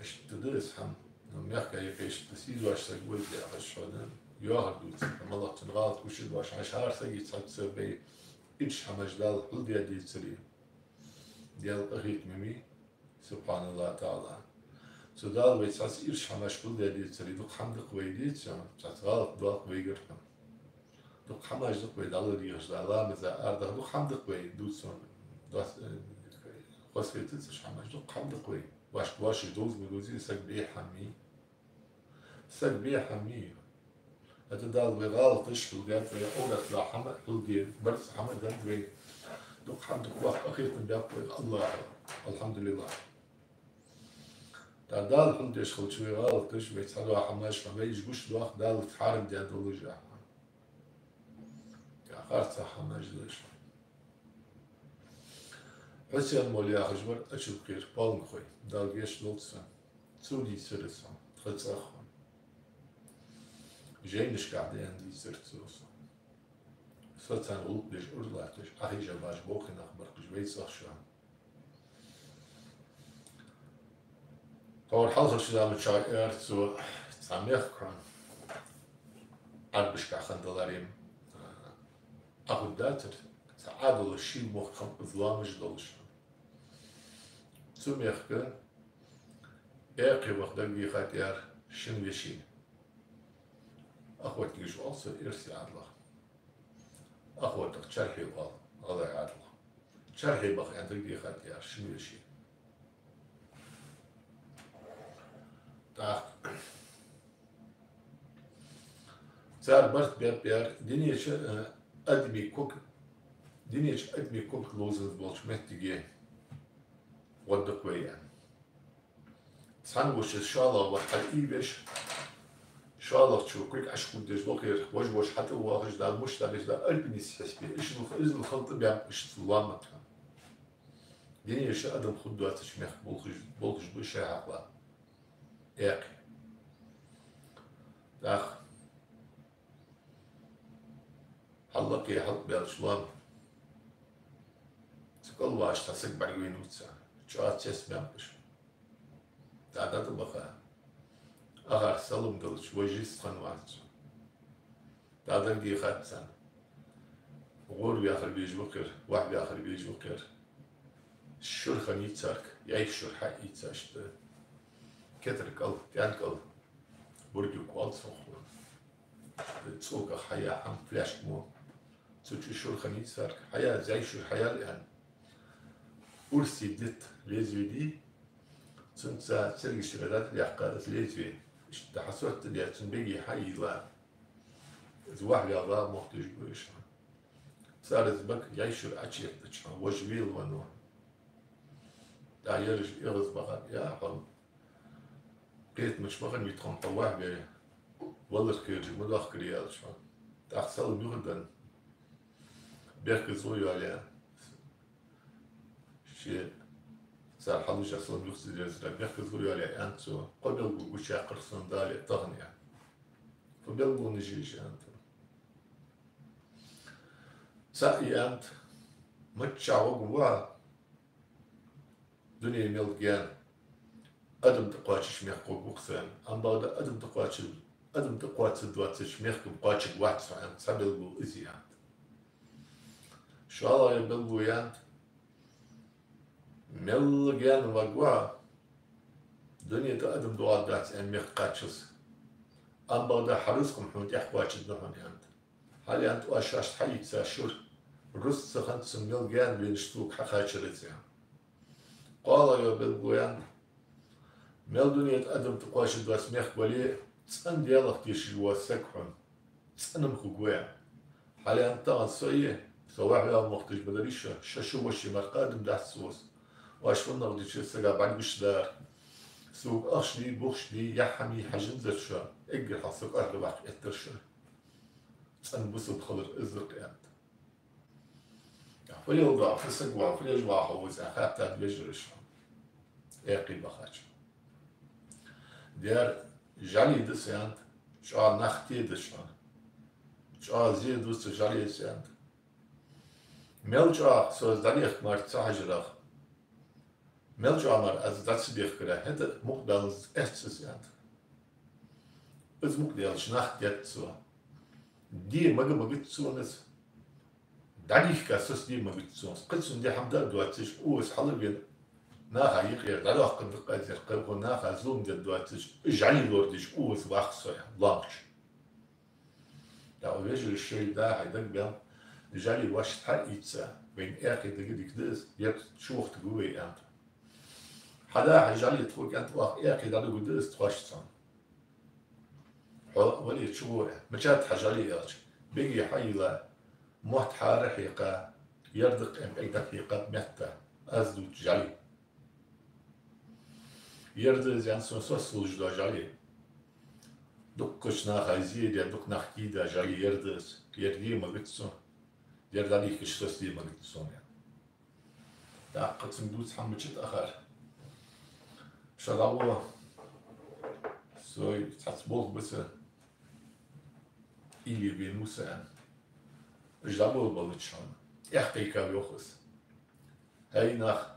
Иштта да из хӀама. Ну, мехка юкъе иштта сий доацаш саг вайга яхаш хьона. Йоахар дувц, малагӀа цун гӀалат гуш да оаш. Хьажа, хӀара сага цхьацца бай ирча хӀамаш Дала хьулдаь децаре, Даьла къахетаме ма вий, СубхьаналлахӀ ТаӀала. Цу Дала вайга цхьацца ирча хӀамаш хьулдаь децаре, дукха хӀама да-кх вай, деций, цхьацца гӀалат доал-кх вайгара хьона. Дукха хӀамаш да-кх вай дӀаладийгӀаш, дӀа ламаза арадаха, дукха хӀама да-кх вай дувца хьона. Дос-, э, хоза хетац уж хӀамаш, дукха хӀама да-кх вай. Воашта воаши довза ма довзий, саг беххьа ма вий. Саг беххьа ма вий. ХӀаьта Дала вай гӀалаташ хьулдаьд, вай Ӏовратта хӀама хьулде, барзкъа хӀама деннад вайна. Дукха хӀама да-кх, воккха къахетам баьб-кх вайх АллахӀа. АлхьамдулиллахӀ. ТӀаккха Дала хьулдеш хилча вай гӀалаташ, вай цхьадола хӀамаш, вай уж гуш доах, Дала хьарам даь долаш а. ТӀаккха харцахьа хӀамаш да уж. Хьусен-молла яхаш вар Ачалкхера паланга хой, Дала гешт долда цунна. Цо дийцар из сона, тха цӀагӀа хинна. Жайнашка дӀадаьнна дийцар цо сона. Со царна гӀулакх деш, ура латташ, Ӏахайша баш боккхий нах бар-кх уж вай цӀагӀа шоана. Тхьовра хьалхарча заман чухь аьлар цо, цхьа мехка хьона Ӏарбашка хинна даларе-м Ӏохуддацар, цхьа Ӏадала шийла мохк хиннаб из лоамаш долаш. Цу мехка экхий ваха дагадехад аьлар шин вешийна. Охотникаш оал цох эрсий Ӏадалах. Охотах чархе оал гӀалгӀай Ӏадалах. Чархе баха аьнна дагадехад аьлар шин вешийна. ТӀаккха цар барт баьб аьлар, дунен чу, э, адамий ког, дунен чу адамий ког ловзанза болча моттиге гӀоргда-кх вай аьнна. Цхьан вешийс шоллагӀа вар хьаийвеш, шоллагӀчо ког Ӏочукхувдеш лохера, вож-вож хьатӀавоагӀаш, Дала муш далеш, Дала альпинисташ хьисапе, уж лух-, из лух хила тӀабаьннаб уж цу лоамах. Дунен чу адам хургдоацача мехка болхаш, болхаш ба шоай хьакъехьа экхий. ТӀаккха хьаллакхе хьалтӀабаьлча лоам цу кӀал вагӀаш цхьа саг бӀаргавайнав царна. ЧӀоагӀа цецбаьннаб уж. ДӀа-дӀа тӀабаха, акхар салам далча, вож йистхиннавац цо. ДӀа дагадехад царна. ГӀорваьхар вежа ва-кх ер, вахьаваьхар вежа ва-кх ер. Шура хиннай царга, яй шура хьаийца иштта. Кетар кӀал, тӀен кӀал, бурдюк оал цох. ЦӀоках хьаяь хӀама, фляжка мо. Цу чу шура хиннай царга, хьаяь, зяй шура хьаяьлар аьнна. Урсий дитт лезве дий, цунца цергашкара дӀатӀадаьккха из лезве. Иштта хьасоттадаь, цун беге хьайийлла, из вахьаваьлар мохтаж гуйш. Цар из бага яй шура Ӏочуеттача, вож велавеннав. ТӀаккха ераш эгӀазбахар: «Я хьо, кхетамаш ма хиннавий тхона хьо вахьаве, валар кхераш ма доахкарий», — аьлча хьона. ТӀаккха салам юхаденна, бехказло йоалаяь, ше цар хьалуш а салам юха ца дезара, бехказло йоалаяь аьннад цо: «Кхо белгало гучаяьккхар сона Дала тахан», — аьнна. «Кхо белгалонаш я уж», — аьннад. ЦаӀ аьннад: «Миччахьа гӀоргва хьо, дунен мел гаьна, адам тӀакхоачача мехка гӀоргва-кх со», — аьнна. Ам бакъда адам тӀакхоача-, адам тӀакхоачаргдоацача мехка-м кхоачаргвац хьо, аьнна, цхьа белгало из я аьннад. ШоллагӀа белгало аьннад: «Мел гаьна варгва хьо, дунен тӀа адам доагӀаргдац аьнна мехка кхаччалца. Ам бакъда хьа рузкъа-м хьона тӀехьа кхоачаргда хьона», — аьннад. Хьал аьннад: «Оаш шоашта хьаийца шура, рузкъа ца хиннад сона мел гаьна веннача сога хьакхачар из», — аьнна. КхоалагӀа йола белгало аьннад: «Мел дунен тӀа адам тӀакхоачаргдоаца мехка вале, цӀена Даьлах тешаш вола саг хьона, цӀена-м хургва», — аьнна. Хьал аьннад: «Тахан со а, со вахьаваьлар мохтаж ма дарий шо, шо шу воший мара кхы адам дац со. Оаш фуннагӀа дича сага бӀаргагуш дар. Сога ахча дий, бухаш дий, яхь-хӀама йий хьажанзар шо, эггара хьалха со кӀоаргаваккха эттар шо. ЦӀена бусалба хилар из да-кх», — аьннад. «Фу леладу хьо, фу саг ва хьо, фу леладу хьо вайца?» — хаьттад вежараша, экхий бахача. «Дера, жӀали да са, — аьннад, — чӀоагӀа нах теда шоана. ЧӀоагӀа зе да са жӀалеца», — аьннад. «Мел чӀоагӀа со из дӀадехка мара ца хьажарах, мел чӀоагӀа мара аз дӀа ца дехкара, хӀаьта мукъа даланза эц из», — аьннад. Из мукъа даьлча нах тетт цо. Де мага-магац цунна из. ДӀадийхка соцаде магац цунна из. Кхы цунна де хӀама дар а доацаш, укхаза хьалвена, наха юкъера дӀадоаккхаргда-кх аз ер, кхы наха зулам дергдоацаш, жӀали лорадеш, укхаза вах со, аьнна, лоамаш. ТӀаккха вежарий шоай да хьай дагабаьннаб: «ЖӀали вайшта хьаийца, вайна экхий дага дика да из, ер чувахийтаргва вай», — аьннад. «Хьада хьай жӀали тхога, — аьннад, — оаха экхий дӀадугаргда из тхоашта цунна. Хьо вале чугӀо, — аьнна. — Мичад хьа жӀали?» — аьлча, беге хьайийлла, мотт хьара хьекха, ер да-кх, — аьнна, пӀелг дӀахьекхаб метта, аз дувц жӀали. Ер да из, аьннад сона, сос луш дола жӀали. Дуккхача наха зе де, дукха нах кий де жӀали ер да из. Ер де магац сона. Ер дӀадийхкача сос де магац сона, аьнна. ТӀаккха цунга дувца хӀама мичад ахар. Ша дӀагӀо, со цхьацца болх ба са, или венав са, аьнна. Уж дӀаболабелча хьона, тӀехкхайкав йоах из. ХӀай нах,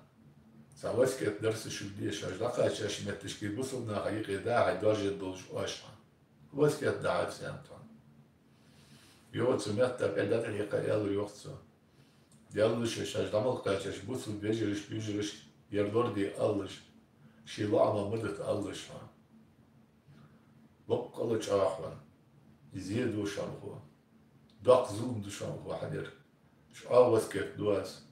цхьа васкет дар са шуга деш, шоаш дӀакхаьчача метташка бусалба наха юкъе дӀа-хьа доаржаде долаш оаш хьона. Васкет дахьар сен тхона. Йоах цу метта, кӀай дӀатӀехьекха аьлар йоах цо. Даьллаш шоаш дӀа мел кхаьчача бусалба вежарашка, йижарашка ер лораде алалаш, ший лоӀамах ма дита алалаш хьона. Боккъала чӀоагӀа хьона. Зе ду шоана хьона. Доккха зулам ду шоана хьона хьадер. ЧӀоагӀа васкет ду аз.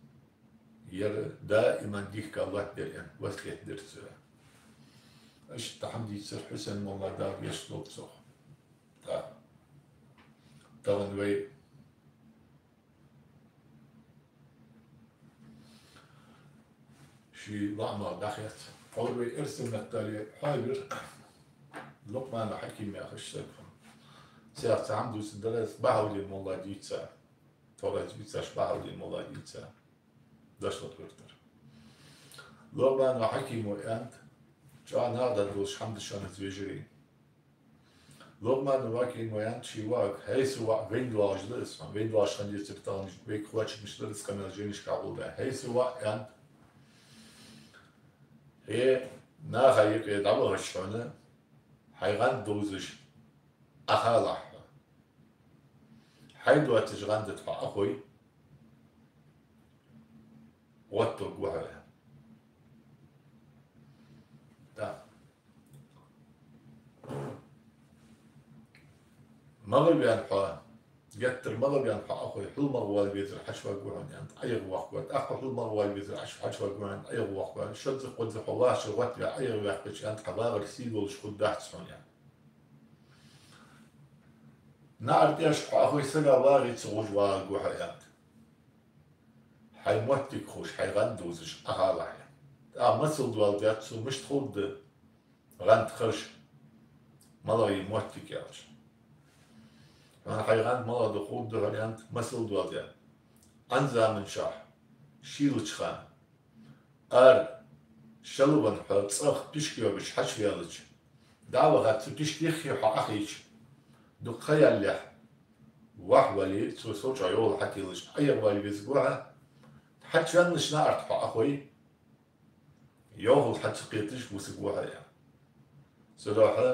Ер даиман дийхка лоаттадер, аьнна, васкет дир цо. Иштта хӀама дийцар Хьусен-молла, Дала гешт долда цох. ТӀаккха тахан вай ший лоӀамах дӀахеццар. Хьо вай эрсий меттала хьоавир Лукъман Хьаким яхаш саг хиннав. Цох цхьа хӀама дувцаргдар аз, Бахьаудин-молла дийца. Тхо раьза вицаш Бахьаудин-молла дийца. Дошла гӀертар. Лукъман Хьакима аьннад, чӀоагӀа нагӀда долаш хӀама да шоана из, вежарий. Лукъман Хьакима аьннад ший воӀага: хӀай са воӀ, вайна доагӀаш да из хьона, вайна доагӀаш хиннадецар тахан, вайга кхоачамаш дар из къамаьл жайнашка гӀолла. ХӀай са воӀ, аьннад, хье наха юкъе дӀавахача хьона, хьай гӀанд довзаш Ӏохалахь хьо. Хьай доацача гӀанда тӀа хьо Ӏохой, гӀоттаргва хьо, аьнна. Да. МагӀа ваьнна хьо, геттара магӀа ваьнна хьо Ӏохой, хьул магӀа вала везар хьачуваргва хьона, аьннад, ӀоягӀа воаккхаргва. ТӀаккха хьул магӀа вала везар хьачуваргва хьона, ӀоягӀа воаккхаргва. Шозза-кхозза хьо вахача гӀотта ваь ӀоягӀа ваьккхача, аьннад, хьа вагӀар сий долаш хургдац хьона, аьнна. НаӀар тӀа еш хьо Ӏохой, сага вагӀе ца гӀуж вагӀаргва хьо, аьннад. Хьай моттиг ховш, хьай гӀанд довзаш Ӏохалахь, аьнна. ТӀаккха масал доаладаьд цо, мишта ховргда гӀанд харжа, малагӀа я моттиг аьлча. Хьона хьай гӀанд малагӀа да ховргда хьона, аьннад, масал доаладаьд. Ӏан заманчохь, шийлача хана, ара шелвенна хьо цӀагӀа пишк йоагаш хьачуваьлча, дӀа а ваха, цу пишка юххе хьо Ӏохайча, дукха ха ялалехь, вахь вале, цо сов чӀоагӀа йовхал хьателаш, ӀоягӀа вала везаргва хьо, хьачувеннача наӀар тӀа хьо Ӏохой, йовхал хьа ца кхеташ вусаргва хьо, аьнна. Цудухьа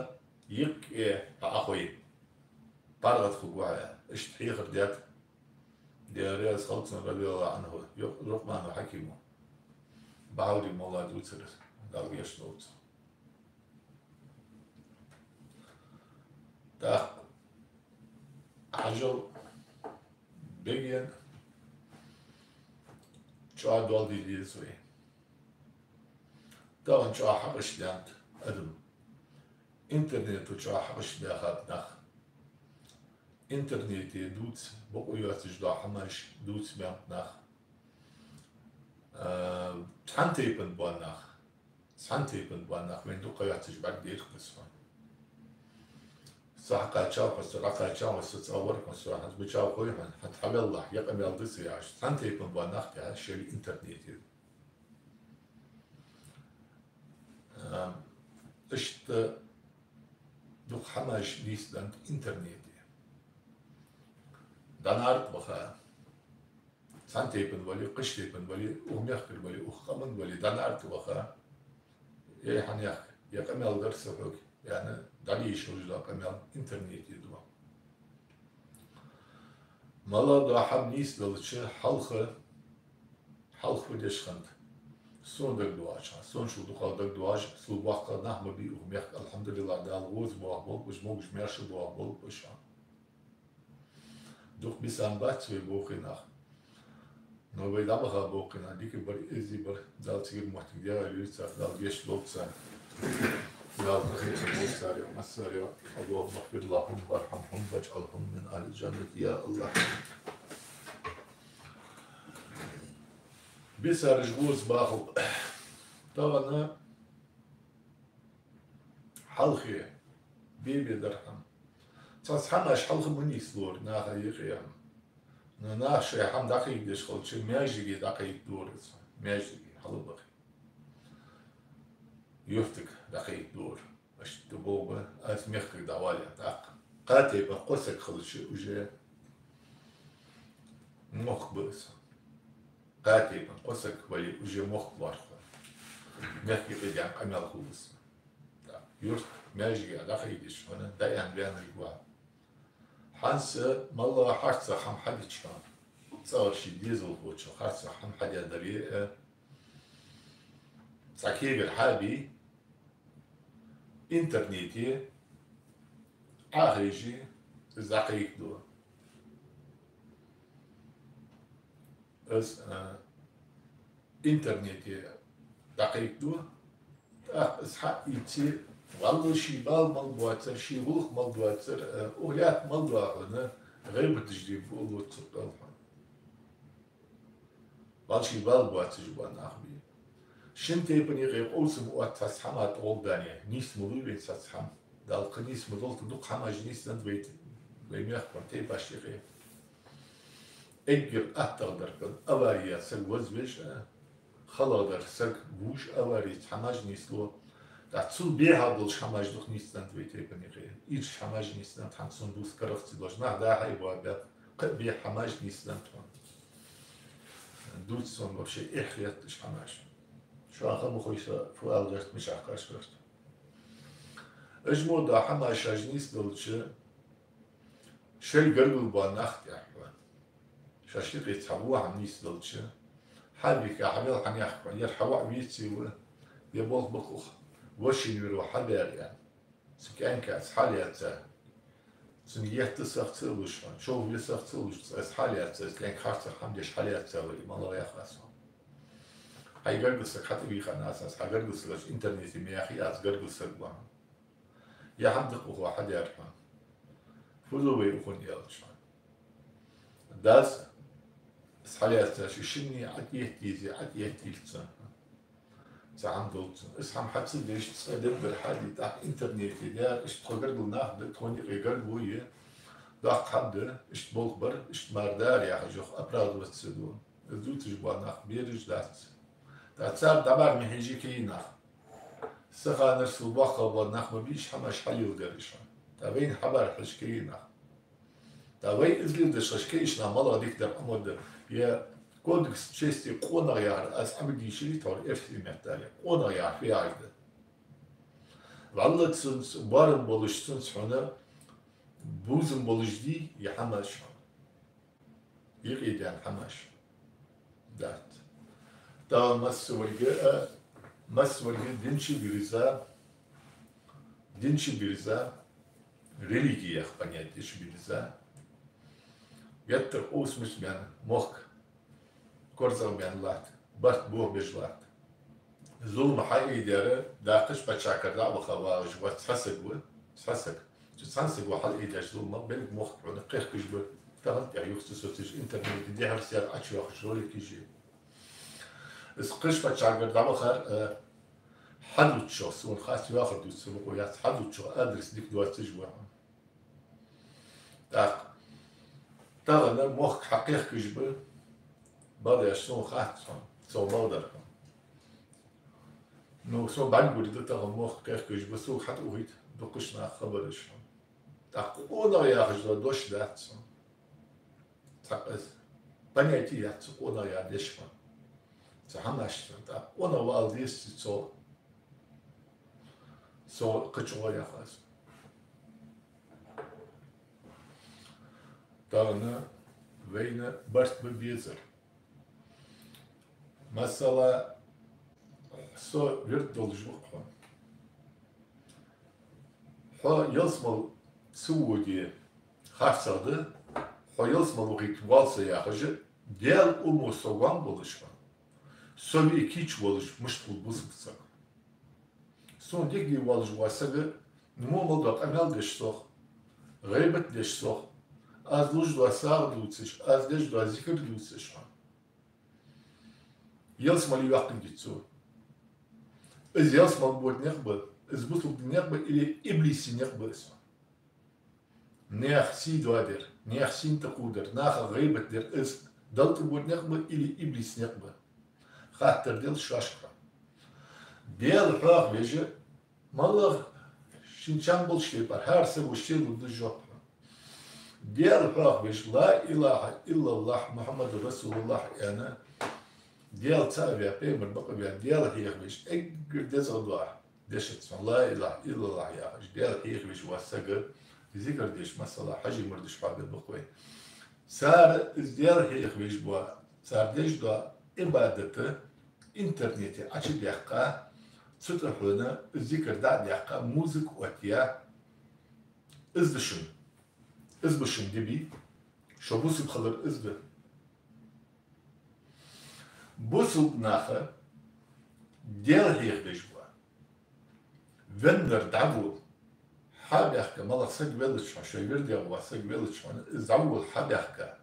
юкъе хьо Ӏохой, паргӀата хургва хьо, аьнна. Иштта хьехар даьд, Даьла раьза хилва цунна, радияллахӀу Ӏанху, Лукъман Хьакима. Бахьаудин-молла дувцар из, Дала гешт долда цох. ТӀаккха хьажал бегена чӀоагӀа доал де деза вай. Тахан чӀоагӀа хьакъаш даьннад адам. Интернето чӀоагӀа хьакъаш даьхад нах. Интернете дувц бокъо йоацаш дола хӀамаш дувц баьннаб нах. А, цхьан тайпан бола нах. Цхьан тайпан бола нах, вайна дукха ха йоацаш бӀаргадайра-кх аз хьона. Со хьакхаьчав хьо, со дӀакхаьчав хьо, со цӀагӀа вар хьо, со хӀанз мичав хой хьона, хӀанз хьавеллахь, ер къамаьл да са яхаш. Цхьан тайпан бола нах тӀехьа шоайла интернете. А, иштта дукха хӀамаш нийсденнад интернете. ДӀанарг ваха, цхьан тайпан вале, кхыча тайпан вале, укх мехкара вале, укх къаман вале, дӀанарг ваха, эй, хьанех, ер къамаьл дар са хьога, аьнна, дӀадийша хулаш дола къамаьл интернете ду. МалагӀа дола хӀама нийсделча, хьалха, хьалха фу деш хиннад? Сона дагадоагӀача, сона шул дукхагӀа дагадоагӀаш, сул боккхагӀа нах ма бий укх мехка, алхьамдулиллахӀ, Дала гӀоза боахаболба уж, могаш-маьрша боахаболба уж. Дукха бийсан бац вай боккхий нах. Но вай дӀабаха боккхий нах дика бар, эздий бар, Дала цигара моттиг дегӀайоалийла цар, Дала гешт долда царна. Дала къахетам болба царех, массарех. اللهم اغفر لهم وارحمهم واجعلهم من أهل الجنة يا الله. Бисараш гӀоза бахалба. Тахан хьалхе бе-бе дар хӀама. Цхьацца хӀамаш хьалха ма нийслора наха юкъе. Но нах шоай хӀама дӀакхайкадеш хилча, маьждиге дӀакхайкадора цо, маьждиге, хьалбаха. Юртага дӀакхайкадора. Иштта болх ба, аз мехкага дӀавале тӀаккха. Кхо тайпан кхо саг хилча, уже мохк ба из. Кхо тайпан кхо саг вале, уже мохк лоархӀ. Мехка юкъе даьнна къамаьл хул из. Так, юрт, маьждиге дӀакхайдача хьона, дӀааьнна ваьннарг ва. ХӀанз маллагӀа харцахьа хӀама хьадича хьона, цӀагӀара ший дезалхочо харцахьа хӀама хьадаь дале а, цхьа кегара хьабе, интернете Ӏохайже, из дӀакхайкаду. Из, а, интернете дӀакхайкаду. ТӀаккха из хьаийце, валлахӀи, ший бала мел боацар, ший гӀулакх мел доацар, а, укх лаьтта мел дола хӀама, гӀийбаташ де боаллац цу кӀалха. ВаллахӀи, ший бала боацаш бола нах ба. Шин тайпан юкъе къовсам отт цхьацца хӀаман тӀагӀолла дале, нийса ма лув вайна цхьацца хӀама. Дала кхы нийса ма долда, дукха хӀамаш нийсденнад вай, вай мехка болча тайпашта юкъе. Эггара аттагӀа дар хӀана, авари яь саг вазвеш а, халагӀа дар саг вувш а, аварица хӀамаш нийслу. ТӀаккха цул бӀеха долаш хӀамаш дукха нийсденнад вай тайпан юкъе. Ийрча хӀамаш нийсденнад, хӀанз сона дувца карагӀ ца долаш, нах дӀа-хьа баьб, кхы а бӀеха хӀамаш нийсденнад хьона. Дувца сона вообще эхь хеташ хӀамаш. Шоана ха ма хой со фу ала гӀерт, мичахьа кхача гӀерт. Уж мо дола хӀамаш шоаш нийсделча, шоай гаргара бола нах тӀехьа. Шоашта юкъе цхьа во хӀама нийсделча, хьавийха, хьавел хьанехк, ер хьа воӀ веций ва, е болх ба-кх укх, вошийна вир ва хьабаьр аьнна. Цу кӀаьнка из хьалаьца. Цунга етта саг ца луш хьона, човхаве саг ца луш, цкъа из хьалаьца, из кӀаьнк харцахьа хӀама деш хьалаьца вар, из малагӀа ях аз хьона. Хьай гаргара саг хьатӀавийха аьнна аз, хьа гаргара саг аьлча, интернете ма яхий аз гаргара саг ва хьона. Е хӀама да-кх укхо хьадаьр хьона. Фу ду вай укхунна аьлча хьона. Дас, из хьалаьца, ши шинне Ӏа тӀаэтта езий, Ӏа тӀаэттийтац цунна. Цхьа хӀама долаш цунна. Из хӀама хьа ца деш, цкъа дергдар хьаде, тӀаккха интернете даьр, иштта тхо гаргара нах да, тхона юкъе гаргало я, доккха хӀама да, иштта болх бар, иштта мара дар яхаш, йоах, оправдываться ду. Из дувцаш бола нах бераш дац. ТӀаккха цар дӀабӀарга ма хьежий кагий нах. Са ханара сел боккхагӀа бола нах ма бий уж хӀамаш хьалеладер уж хьона. ТӀаккха вайна хьабӀарга хьежа кагий нах. ТӀаккха вай из леладеш хилча, кагийча наха малагӀа дика дар Ӏомаду. Е кодекс чести къонах яхар, аз Ӏомадийшарий тхьовра эрсий меттала, къонах яхар фу яхилга да. ВаллахӀи, цунца боарам болаш, цунца хьона бувзам болаш дий е хӀамаш хьона. Юкъе даьнна хӀамаш дац. ТӀаккха массаварга а, массаварга а дин чу бирза, дин чу бирза, религия яха понятие чу бирза, геттара къовсамаш баьнна мохк, корзагӀбаьнна латт, барт бохабеш латт. Зулам хьаайдер, дӀа кхыча паччахьалкхера дӀа а ваха вагӀаш вола цхьа саг ва, цхьа саг. Цу цхьан саго хьалаайдеш зуламах белггала мохк хьона кхехкаш ба. Тахан тӀехьа юха ца соцаш интернете дехьара-сехьара Ӏочуйоахаш роликаш я. Из кхыча паччахьалкхера дӀавахар, э, хьадувцачох, сона хац, йоахар дувца бокъо яц, хьадувцачох адрес дика доацаш ва хьона. ТӀаккха тахан мохк хьакхехкаш ба, бакъда аьлча, сона хац хьона, цо бакъдар хьона. Ну, сона бӀаргагур да тахан мохк кхехкаш ба, сога хьатӀаухийт дуккхача наха хабараш хьона. ТӀаккха къонах яхаш дола дош дац хьона. Цхьаккха из понятие яц цу къонах яха дешах хьона. Цу хӀамашца, тӀаккха къонах ва ала дезаций цо. Со кхыча гӀо яха аз. Тахан вайна барт ба безар. Масала, со вирд долаш ва-кх хьона. Хьо ялсмала ца воде харцахьа да, хьо ялсмала вахийта воал со яхаш, Даьла уммо со гом болаш хьона. Со ве кийча волаш мишта хул бусалба саг. Сона дика де воаллаш вола саг, во мел дола къамаьл деш сох, гӀийбат деш сох, аз луш дола сагӀа дувцаш, аз деш дола зикар дувцаш хьона. Ялсмале йоаккхаргья цо. Из ялсмала бода никъ ба, Из бусалба никъ ба или иблиса никъ ба из? Наьха сий доадар, наьха сий тӀакхувдар, нахах гӀийбат дар, из Далла тӀабоагӀа никъ ба или иблиса никъ ба? Хаттар де шоашка. Даьла хьоахавеш, моллагӀа шийна чам болча тайпара, хӀара саго шийна лургда жоп. Даьла хьоахавеш, لا إله إلا الله محمد رسول الله аьнна, Даьла цаӀ ваь, пайхамар бакъ ваь, Даьла хьехавеш, эггара дезагӀа дола дешаца, لا إله إلا الله яхаш, Даьла хьехавеш вола саг, зикар деш, масала, хьажий мурдаш хьоахабе бакъ вай. Цар из Даьла хьехавеш бола, цар деш дола Ӏибадат интернете Ӏочудаьккха, цу тӀа хьона зикар дӀа а даьккха, музыка оттаяь, из да шун, из ба шун диби, шо бусалба хилар из да. Бусалба наха Даьла хьехавеш бола веннар дӀаволла хьабаьхка, моллагӀа саг веллача хьона, шоай вирде гӀо саг веллача хьона, из дӀаволла хьабаьхка,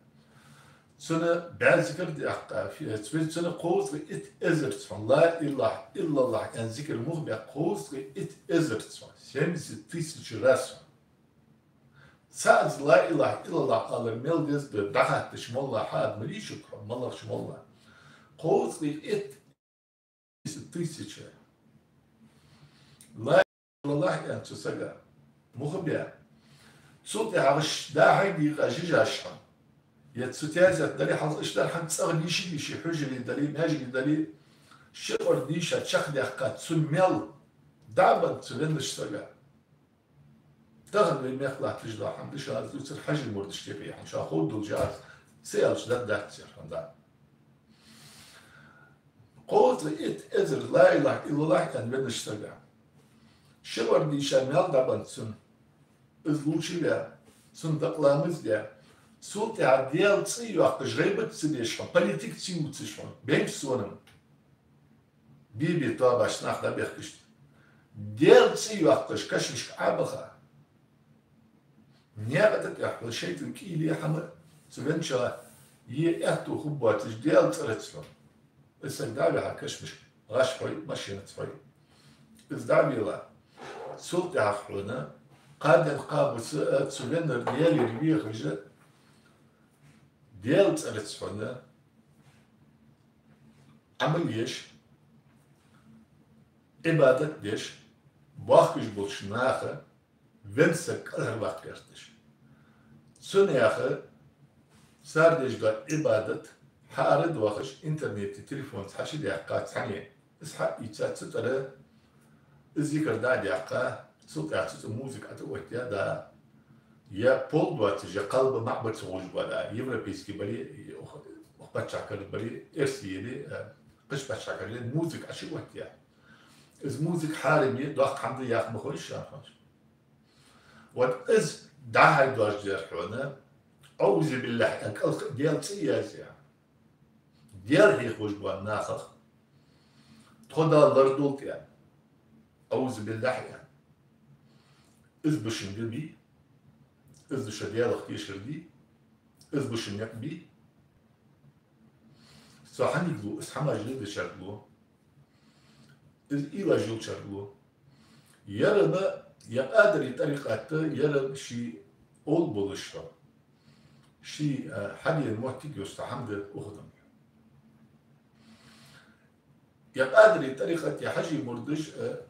цунна бӀаь зикар даьккха, фи-, цу-, цунна кховзткъеи итт эзарза хьона, لا إله إلا الله аьнна зикар муха баьккха, кховзткъеи итт эзарза хьона, семьдесят тысяч раз хьона. ЦаӀ из لا إله إلا الله алар мел деза да дӀахатташ молла хьа ма дийша хьо, моллагӀча молла. Кховзткъеи итт тысяча. لا إله إلا الله аьнна цу сага муха баь. Цул тӀехьагӀа ш-, дӀа-хьа дийкъа жижаш хьона, е цу тезет дале, хьалха иштта дар хьона цӀагӀа дийша-дийша, хьужаре дале, маьждиге дале, ши-кхо дийша чакхдаьккха цу мел дӀа а бенна цу веннача сага. Тахан вай мехка латташ дола хӀама да, ша аз дувцар хьажий мурдаш тӀа яхьан, ша ховргдолаш аз ца аьлча дагадоацар хӀама да. Кховзткъеи итт эзар لا إله إلا الله аьнна веннача сага, ши-кхо дийша мел дӀабенна цун, из лувчаваь, цун дакъа ламаз даь, цул тӀехьагӀа Даьла цӀи йоаккхаш, гӀийбат ца деш хьона, политика ца ювцаш хьона, бенча сонам бе-бе тоабаш нах дӀабехкаш, Даьла цӀи йоаккхаш кашамашка Ӏобаха, наькъа тӀа тӀехьа шайтӀан кӀийле хӀама цу венначоа е аьттув хургбоацаш, Даьла цӀерца хьона. Из саг дӀа а вихьа кашамашка, гӀаш хьой, машенаца хьой. Из дӀа а вела, цул тӀехьагӀа хьона кхаден кхаба ца а, цу веннар Даьлагара вехаш а, Даьла цӀерца хьона Ӏамал еш, Ӏибадат деш, бохкаш болча наха венна саг кӀалхарваккха гӀерташ. Цу наха цар деш дола Ӏибадат хьаара доахаш, интернете, телефонца хьачудаьккха цхьанне, из хьаийца цу тӀара, из зикар дӀа а даьккха, цул тӀехьагӀа цу цӀа музыка ӀотӀаоттаяь да, е пол доацаш, е кхалба маӀа ба ца гӀуж ба да, европейски бале, укх, укх паччахьалкхе бале, эрсий яле, э, кхыча паччахьалкхе яле, музыка Ӏочуоттаяь. Из музыка хьарам я, доккха хӀама да яха ма хой шоана хьона. Вот из дӀа-хьа дош дар хьона, أعوذ بالله аьнна, кӀалха Даьла цӀи язъяь, Даьла хьехавеш бола нахах тхо Дала лорадолда аьнна, أعوذ بالله аьнна. Из ба шун диби, из да шо Даьлах тешар ди, из ба шун никъ би. Со хьаниг лу, из хӀамаш леладечарга лу, из уйлаш йолчарга лу. Ер-м, ер Къадирий тӀарикъат, ер-м ший овла болаш хьо, ший, э, хьадена моттиг йоста хӀама да укх дунен. Ер Къадирий тӀарикъат, ер хьажий мурдаш, э,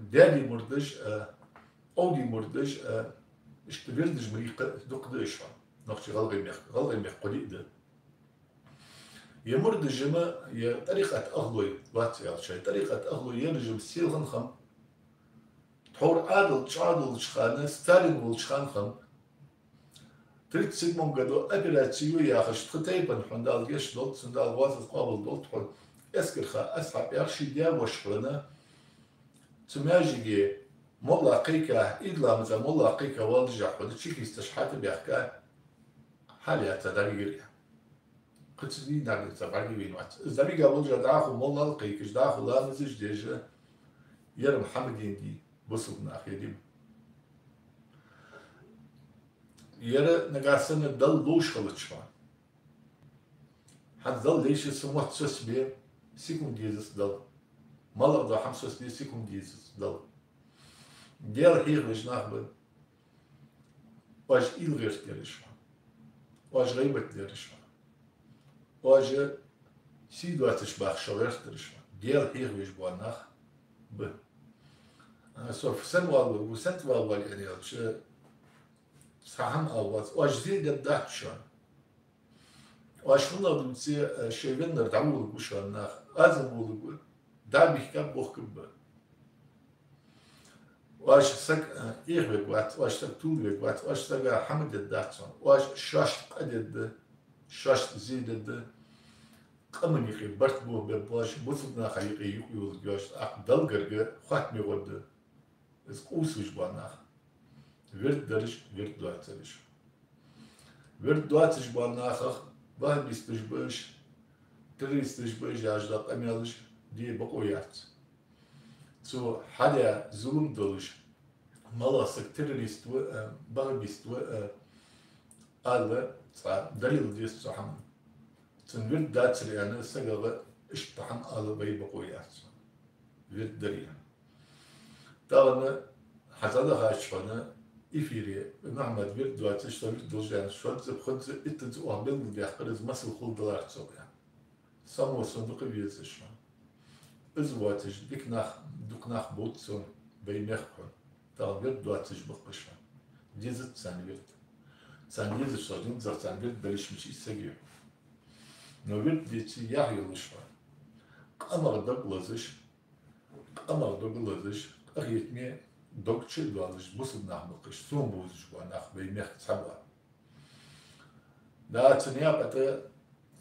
даьдий мурдаш, э, овдий мурдаш, э, иштта вирдаш ма дий, кхы дукха да уж хьона. Нохчий, ГӀалгӀай мехка, ГӀалгӀай мехка кхо-диъ да. Ер мурдаш-м, ер тӀарикъат ахлой, вац аьлча, ер тӀарикъат ахлой, ераш-м селхан хиннаб. Тхьовра Ӏаьдал чӀоагӀа долча хана, Сталин волча хана хиннаб. Тридцать седьмом году операци ю яхаш, тха тайпан хьона Дала гешт долда, цун Дала гӀазот къоабал долда хьона, эскарха Асхьаб яхаш ший даь-воша хьона, цу маьждиге молла кхайкача, Ӏид ламаза молла кхайкача валлажа хьона чекисташ хьатӀабаьхка, хьалъяьца дӀавигар. Кхы цу дийнахьа денз бӀаргавайнавац. Из дӀавига воллажа дӀахо моллал кхайкаш, дӀахо ламазаш деш, ер-м хӀама дийна ди, бусалба наха, ер ди. Ер нагахьа санна Далла ловш хилча хьо, хӀанз Далла лайша, са мотт соцабе, секунда дезац Далла. МалагӀа дола хӀама соцаде сога хӀама дезац Далла. Даьла хьехавеш нах ба. Оаш уйла гӀертараш ба. Оаш гӀийбат дераш ба. Оаш сий доацаш баха шо гӀертараш ба. Даьла хьехавеш бола нах ба. А, со сенна вала, сенна тӀа вала аьнна аьлча, цхьа хӀама ала вац. Оаш зе дергдац шоана. Оаш хӀанз дувце, э, шоай веннар дӀаволалургва шоана наха. Аз а волалургва, дӀа бихкаб, бохкаб ба. Оаш саг, э, Ӏехавергвац, оаш саг тувлавергвац, оаш сага хӀама дергдац хьона. Оаш шоашта къа дергда, шоашта зе дергда. Къаман юкъе барт бохабергба оаш, бусалба наха юкъе юкъ йолалургья оаш, тӀаккха Далла гарга хоаттаме гӀоргда. Из къувсаш бола нах. Вирд дараш, вирд доацараш. Вирд доацаш бола нахах ваххабисташ ба уж, террористаш ба уж яхаш дола къамаьлаш де бокъо яц. Цо хьадаь зулам долаш, малагӀа саг террорист ва, а, ваххабист ва, а, ала цхьа далил деза цу хӀаман. Цун вирд дацар аьнна, сагага иштта хӀама ала вай бокъо яц. Вирд дар аьнна. Тахан хьа цӀа дахача хьона эфире Мухьаммад вирд доацаш, со вирд долаш аьнна, шозза, пхозза, иттазза оаха белгалдаьккхар, из масал хулдалар цо аьнна. Само сона дукха везаш хьона. Из воацаш дика нах, дукха нах бувц сона вай мехка хьона. Тахан вирд доацаш ба-кх уж хьона. Дезац царна вирд. Царна дезаш, со динзар царна вирд далиш мича из саг я. Но вирд деце яхь йолаш хьона. Къамах дог лазаш, къамах дог лазаш, къахетаме дог чу а доалаш, бусалба нах ба-кх уж, сона бовзаш бола нах вай мехка цхьа ба. Да, цу наькъа тӀа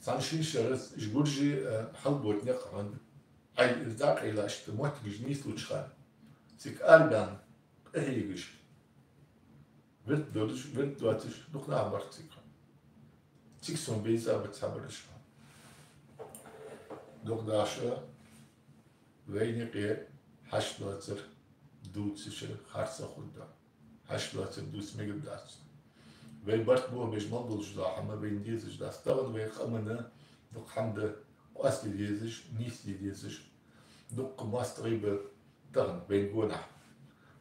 цхьан шин шера уж гуржий, э, хьалбота никъ хьона, Ӏай из дӀакъайла, иштта моттигаш нийслуча хана, цига арабаьнна къахьегаш, вирд долаш, вирд доацаш дукха нах бар цига хьона. Цига сона бейза ба цхьабараш хьона. Дукха даха шу вайна юкъе хьашт доацар дувцаш харцахьа хургда. Хьашт доацар дувца мегаргдац. Вай барт бохабеш мел долаш дола хӀама вайна дезаш дац. Тахан вай къаманна дукха хӀама да къоастаде дезаш, нийсде дезаш. Дукха моастагӀий ба тахан вайна гонахьа.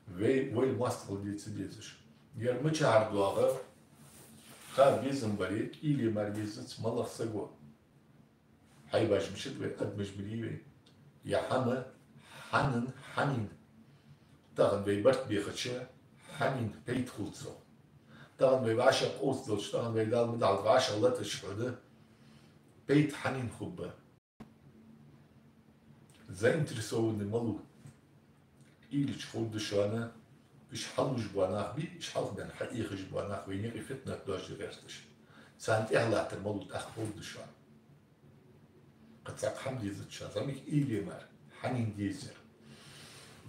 Вай, вай моастагӀал де ца дезаш. Ер мичахьара доагӀа, тха безам баре, кӀийле мара везац малагӀа саго. Хьайбаш мичад вай, адамаш мила я вай. Ер хӀама хьанна, хьанна. Тахан вай барт бехача, хьанна пайда хул цох. Тахан вай вӀашагӀкъовсадалча, тахан вай Дала ма дий хьалха вӀашагӀлатача хьона, пайда хьанна хургба. Заинтересованный малув? Кӏийлача хургда шоана, уж хьалуш бола нах бий, уж хьалхбаьнна хьаэхаш бола нах, вайна юкъе фитнат доаржаде гӀерташ. Царна тӀехьа латтар малув тӀаккха хургда шоана. Кхы цхьаккха хӀама дезац шоана, зӀамига уйла е мара, хьанна дезар.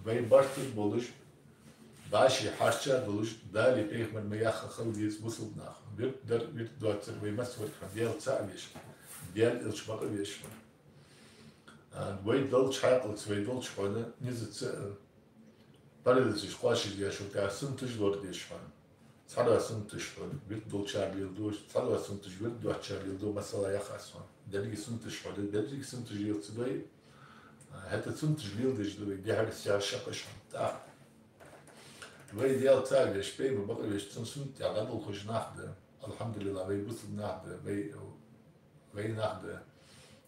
Вай барт тӀа болаш, башха хьарча долаш, Дала, пайхамара ма яххара хила деза бусалба нах. Вирд дар, вирд доацар, вай массавар хьона Даьла цаӀ веш, Даьла элча бакъ веш. А, вай долча хьаькъалца, вай долча хьона низаца, а, параллельш кхоачашдеш, вот, а, суннаташ лорадеш хьона. Цхьадола суннаташ хьона вирд долчар леладу, цхьадола суннаташ вирд доацачар леладу, масала, яхаш хьона. Деррига суннаташ хьона, деррига суннаташ леладеш ца дой, а, хӀаьта суннаташ леладеш да вай, дехьара-сехьара шаккхе хьона. ТӀаккха вай Даьла цаӀ веш, пайхамар бакъ веш, цун суннат тӀа дӀадолхаш нах да. Алхьамдулиллахь, вай бусалба нах да, вай вай нах да,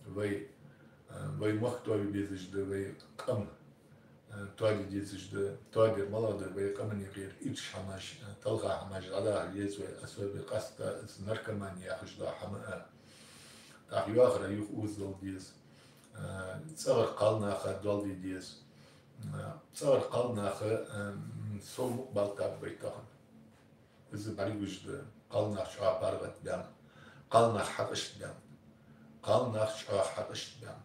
вай, а, вай мохк тоаде дезаш да, вай къам, а, тоаде дезаш да, тоадер малагӀа да, вай къаман юкъера ирча хӀамаш, а, талха хӀамаш дӀадаха деза вай, особенно къаьстта из наркомания яхаш дола хӀама, а. ТӀаккха йоахарах юха озадала деза, а, цӀагӀара кхалнаха доал де деза, а, цӀагӀара кхалнаха, а, м, сов мукъабала тӀаб вай тахан. Из бӀаргагуш да, кхалнах чӀоагӀа паргӀатбаьннаб, кхалнах хьакъаштабаьннаб, кхалнах чӀоагӀа хьакъаштабаьннаб.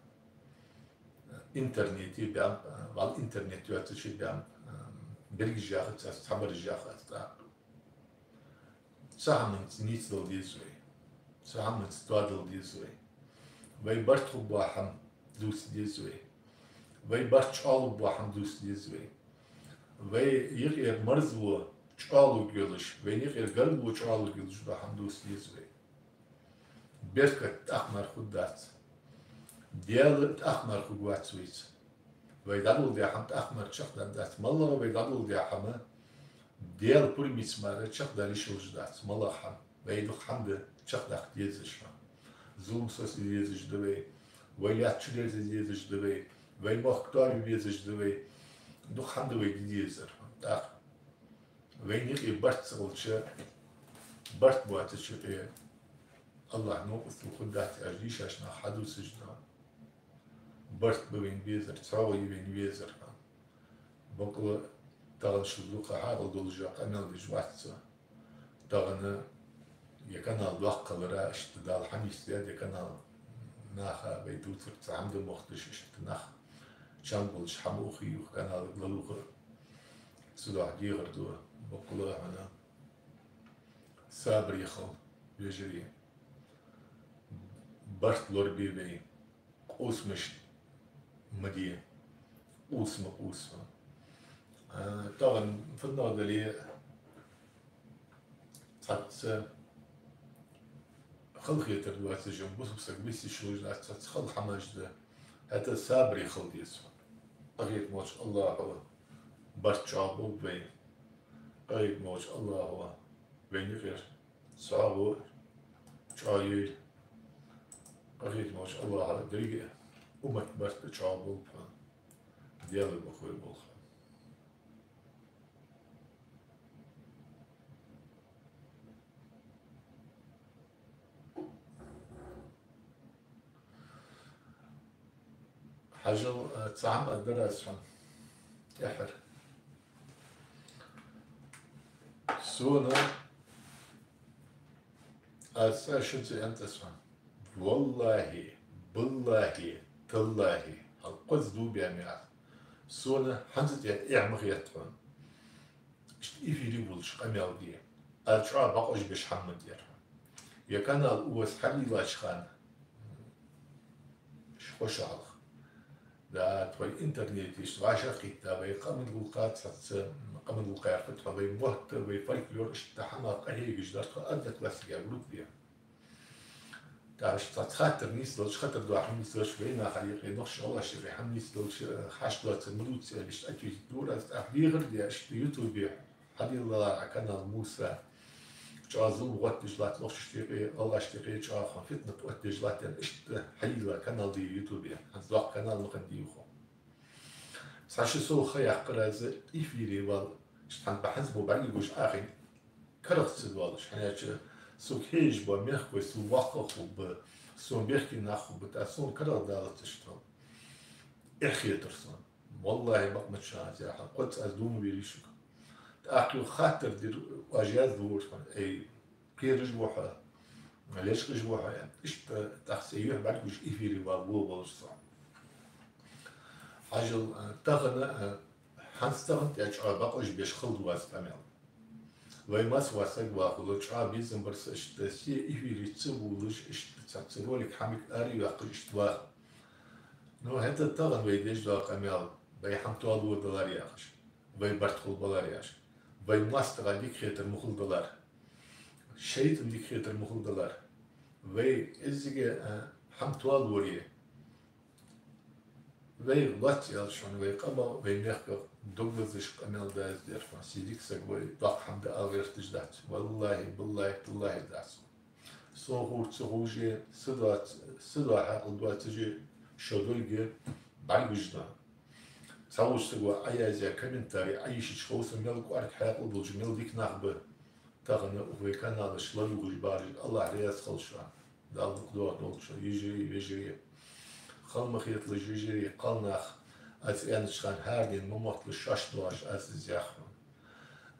Интернете баьннаб, валлахӀи, интернет йоацаче баьннаб, берригаш яхац аз, цхьабараш яхац тӀаккха. Цу хӀаманца нийсдала деза вай. Цу хӀаманца тоадала деза вай. Вай барт хургбола хӀама дувца деза вай. Вай барт чӀоагӀлургбола хӀама дувца деза вай. Вай юкъера марзло чӀоагӀлургйолаш, вай юкъера гаргало чӀоагӀлургйолаш дола хӀама дувца деза вай. Беркат тӀаккха мара хургдац. Даьла тӀаккха мара хургвац вайца. Вай дӀадоладаь хӀама тӀаккха мара чакхдаргдац. МалагӀа вай дӀадоладаь хӀама Даьла пурамца мара чакхдала йиш йолаш дац. МалагӀа хӀама. Вай дукха хӀама да чакхдаккха дезаш хьа. Зулам соцаде дезаш да вай. Вай лаьтта чудерзаде дезаш да вай. Вай мохк тоабе безаш да вай. Дукха хӀама да вай де дезар. ТӀаккха вайна юкъе барт ца хилча, барт боацача юкъе АллахӀ новкъостал хургдац яхаш дийшача наха хьадувцаш да. Барт ба вайна безар, цхьоагӀо я вайна везар. Бакъда тахан шул дукха хьаькъал долаш къамаьл деш вац со. Тахан ер канал доккха хилара, иштта Дала хьанийсдаьд ер канал, наха вай дувцар цхьа хӀама да мотташ, иштта нах чам болаш хӀама ухаш, юха каналага лалуха. Цудухьа дехар ду, бакъда хьона сабаре хила, вежарий. Барт лорабе вай, къовсамаш ма де, къувса ма къувса. А, тахан фуннагӀа дале, цхьацца халахетар доацаш, бусалба саг висе йиш йолаш дац, цхьацца хала хӀамаш да. ХӀаьта сабаре хила деза. Къахетам болча АллахӀа барт чӀоагӀа болба вай. Къахетам болча АллахӀа вайна юкъера сагӀа чӀоагӀа йойла. Къахетам болча АллахӀа деррига уммат барт чӀоагӀа болба хьона. Даьла бахой болх. Хьажал, э, цхьа хӀама аргдар аз хьона. ТӀеххьара. Сона аз цкъа шуца аьннад аз хьона. ВаллахӀи, биллахӀи, таллахӀи, хьалкхоза дув баьннаб аз. Сона хӀанз а тӀехьа эхь ма хет хьона. Иштта эфире волаш къамаьл де. Аз чӀоагӀа бакъ уж беш хӀама ма дер. Ер канал укхаза хьалийлача хана, ши-кхо шу хьалха, да, тхоай интернете иштта вӀашагӀкхийтта вай къаман гӀулакха, цхьацца къаман гӀулакха яхар тхо, вай мотт, вай фольклор, иштта хӀама къахьегаш дар тхо Одноклассникех группе. ТӀаккха иштта цхьацца хаттар нийсделча, хаттар дола хӀама нийсделча, вай наха юкъе, нохчий гӀалгӀашта юкъе хӀама нийсделча, хьашт доацар ма дувца аьле, иштта ответить дора аз. ТӀаккха дехар де, иштта ютубе хьадийллалара Ӏа канал, Муса. ЧӀоагӀа зулам оттадеш латт нохчашта юкъе, гӀалгӀашта юкъе, чӀоагӀа фитнат оттадеш латт аьнна, иштта хьайийлла канал дий ютубе. ХӀанз доккха канал ма хиннадий укхо. Цхьа шу сов ха яьккхар аз эфире вала, иштта хӀанз ба, хӀанз мо бӀаргагуш Ӏохайна, карагӀ ца доалаш, хӀана аьлча сога хьежаш бола мехкахой сона воккхагӀа хургба, сона бехке нах хургба, тӀаккха сона карагӀдалац иштта. Эхь хетар сона. ВаллахӀи, бакъ ма дац аз яхар, кхозза аз дув ма бийрий шуга. ТӀаккха юха хаттар дир, оаш яздора хьона, ай, кхераш ва хьо, лечкъаш ва хьо, аьнна. Иштта тӀаккха са юхь бӀаргагуш эфире вала во волаш со. Хьажал, а, тахан, а, хӀанз тахан тӀехьа чӀоагӀа бакъ уж беш хала ду аз къамаьл. Вай масса вар саг вахалу, чӀоагӀа безам бар са иштта, се эфире ца вувлаш, иштта цхьацца ролик хӀамиг ара а йоаккхаш иштта ваха. Ну, хӀаьта тахан вай деш дола къамаьл, вай хӀама тоалур далар яхаш, вай барт хул балар яхаш, вай моастагӀа дика хетар ма хул далар, шайтӀан дика хетар ма хул далар, вай кӀеззига, а, хӀама тоалуре, вай лоацца аьлча хьона, вай къаман, вай мехках дог лазаш къамаьл да аз дер хьона. Се дика саг вай, доккха хӀама да ала гӀерташ дац. ВаллахӀи, биллахӀи, таллахӀи дац. Сона ховш, ца ховш, са доац-, са дола хьаькъал доацаш, шо долга бӀаргагуш да. Цхьаволча саго Ӏояздаь комментарий Ӏойийшача хов сона, мел кӀоарга хьаькъал долаш, мел дика нах ба. Тахан укх вай каналаш лорадеш бараш, АллахӀ раьза хилва шоана. Дала дукха доахк долда шо, йижарий, вежарий. Хала ма хеталаш, йижарий, кхалнах, аз аьннача хана хӀара ден ма мотталаш, шоашта доагӀаш аз из яхар.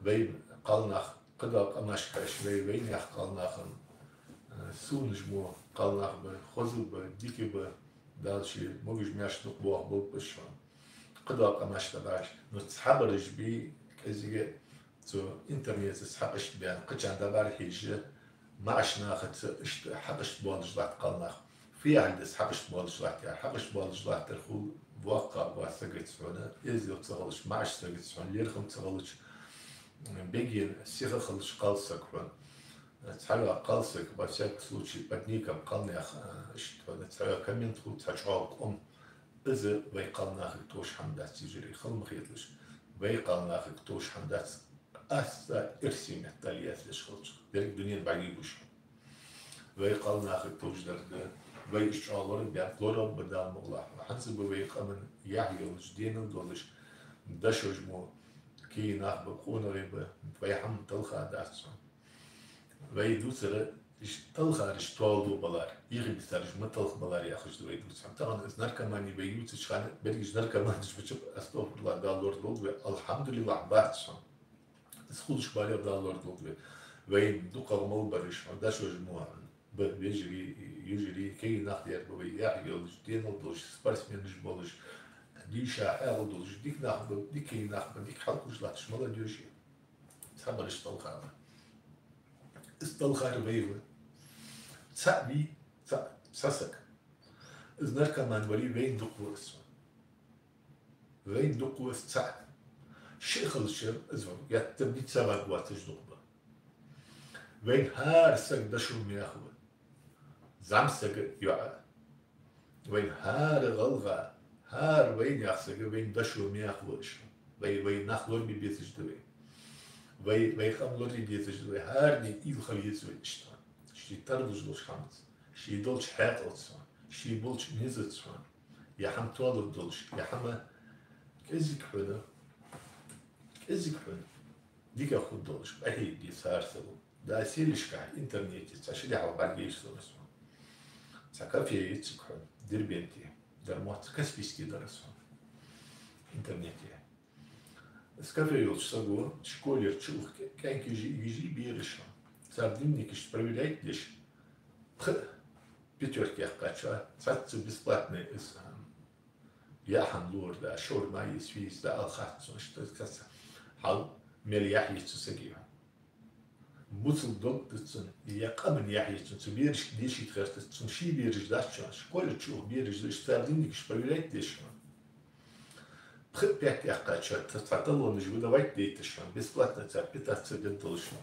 Вай кхалнах кхыдола къамашка хьежаш, вай, вайнаьха кхалнахана, э, сунаж мо кхалнах ба, хоза ба, дика ба, Дала ший могаш-маьрша дукха боахаргболба шоана. Кхыдола къамашка дӀабахьаш, ну, цхьабараш бий, кӀеззига цу интернетаца хьакъашт баьнна, кхычарна дӀабӀарахьежаш, маӀача нахаца иштта хьакъашт боалаш латт кхалнах. Фу яхилга да из хьакъашт боалаш латт яхар? Хьакъашт боалаш латтар хул воккхагӀа вола сагаца хьона эздел ца хилча, маӀача сагаца хьона лерхӀам ца хилча, бегена сиха хилча кхалсаг хьона. Цхьайола кхалсаг, во всяком случае, под ником кхалнаьха, а, иштта хьона цхьайола коммент хул, цхьа чӀоагӀа къам Из вай кхалнахага товш хӀама дац, йижарий, хала ма хеталаш. Вай кхалнахага товш хӀама дац, къаьстта эрсий меттала яздеш хилча, деррига дунен бӀаргагуш. Вай кхалнахага товш дар да, вай уж чӀоагӀа лорабаьб, лорабаьб Дала мукъалахь. ХӀанз а ба вай къаман яхь йолаш, денал долаш, дошуж мо кегий нах ба, къонахий ба, вай хӀама талхадац цо. Вай дувцар, уж талхараш тоалу балар, йихи бицараш ма талхабалар яхаш да вай дувцар. Тахан из наркомани вай ювцача хана, берригаш наркоманаш бачаб, астагӀфируллахӀ, Дала лорадолда вай, алхьамдулиллахӀ, бац цо. Из хулаш бале а Дала лорадолда вай. Вайна дукхагӀа мел бараш, дошуж мо ба, вежарий, йижарий, кегий нах дар ба вай, яхь йолаш, денал долаш, спортсменаш болаш, дийша хьаькъал долаш, дика нах ба, дика кегий нах ба, дика хьалкхувш латташ молодёжь я. Цхьабараш талхаб. Из талхар вай ва. ЦаӀ вий, цаӀ, цхьа саг. Из наркоман вале, вайна дукха ва из. Вайна дукха ва из цаӀ. Шиъ хилча, из ва, етта бицаварг воацаш дукха ба. Вайна хӀара саг дошо мех ва. ЗӀамсаг, йоӀ. Вайна хӀара гӀалгӀа, хӀара вайнаьха саг вайна дошо мех ва уж. Вай, вай нах лорабе безаш да вай. Вай, вай къам лорабе безаш да вай. ХӀаране уйла хила еза вайна иштта. Ший тарлуш долча хӀамаца, ший долча хьаькъалца, ший болча низаца. Е хӀама тоалургдолаш, е хӀама кӀезига хьона, кӀезига хьона дика хургдолаш къахьега деза хӀара саго. Да, селашка, интернете цхьа ши ди хьалха бӀаргагуш хиннав со. Цхьа кафе я цига хьона, Дербенте дар мотт, Каспийски дар из хьона. Интернете. Из кафе йолча саго школера чу ух кӀаьнкаш, йижарий, бераш хьона. Цар дневникаш проверять деш, пх-, пятёрка яьккхача, цхьацца бесплатный из, ам, яа хӀама лораде, шаурма ес, фу ес, да, ала хац цунна, иштта каца. Хьал мел яхь я цу сага. Бусалба дог да цун, е къаман яхь я цун, цу берашка дешийта гӀерта цун, ший бераш дац шоана, школера чу ух бераш да, иштта цар дневникаш проверять деш хьона. Пх-, пять яьккхача, т-, цхьа талонаш выдавать дайташ хьона, бесплатно цар питаться дергдолаш хьона.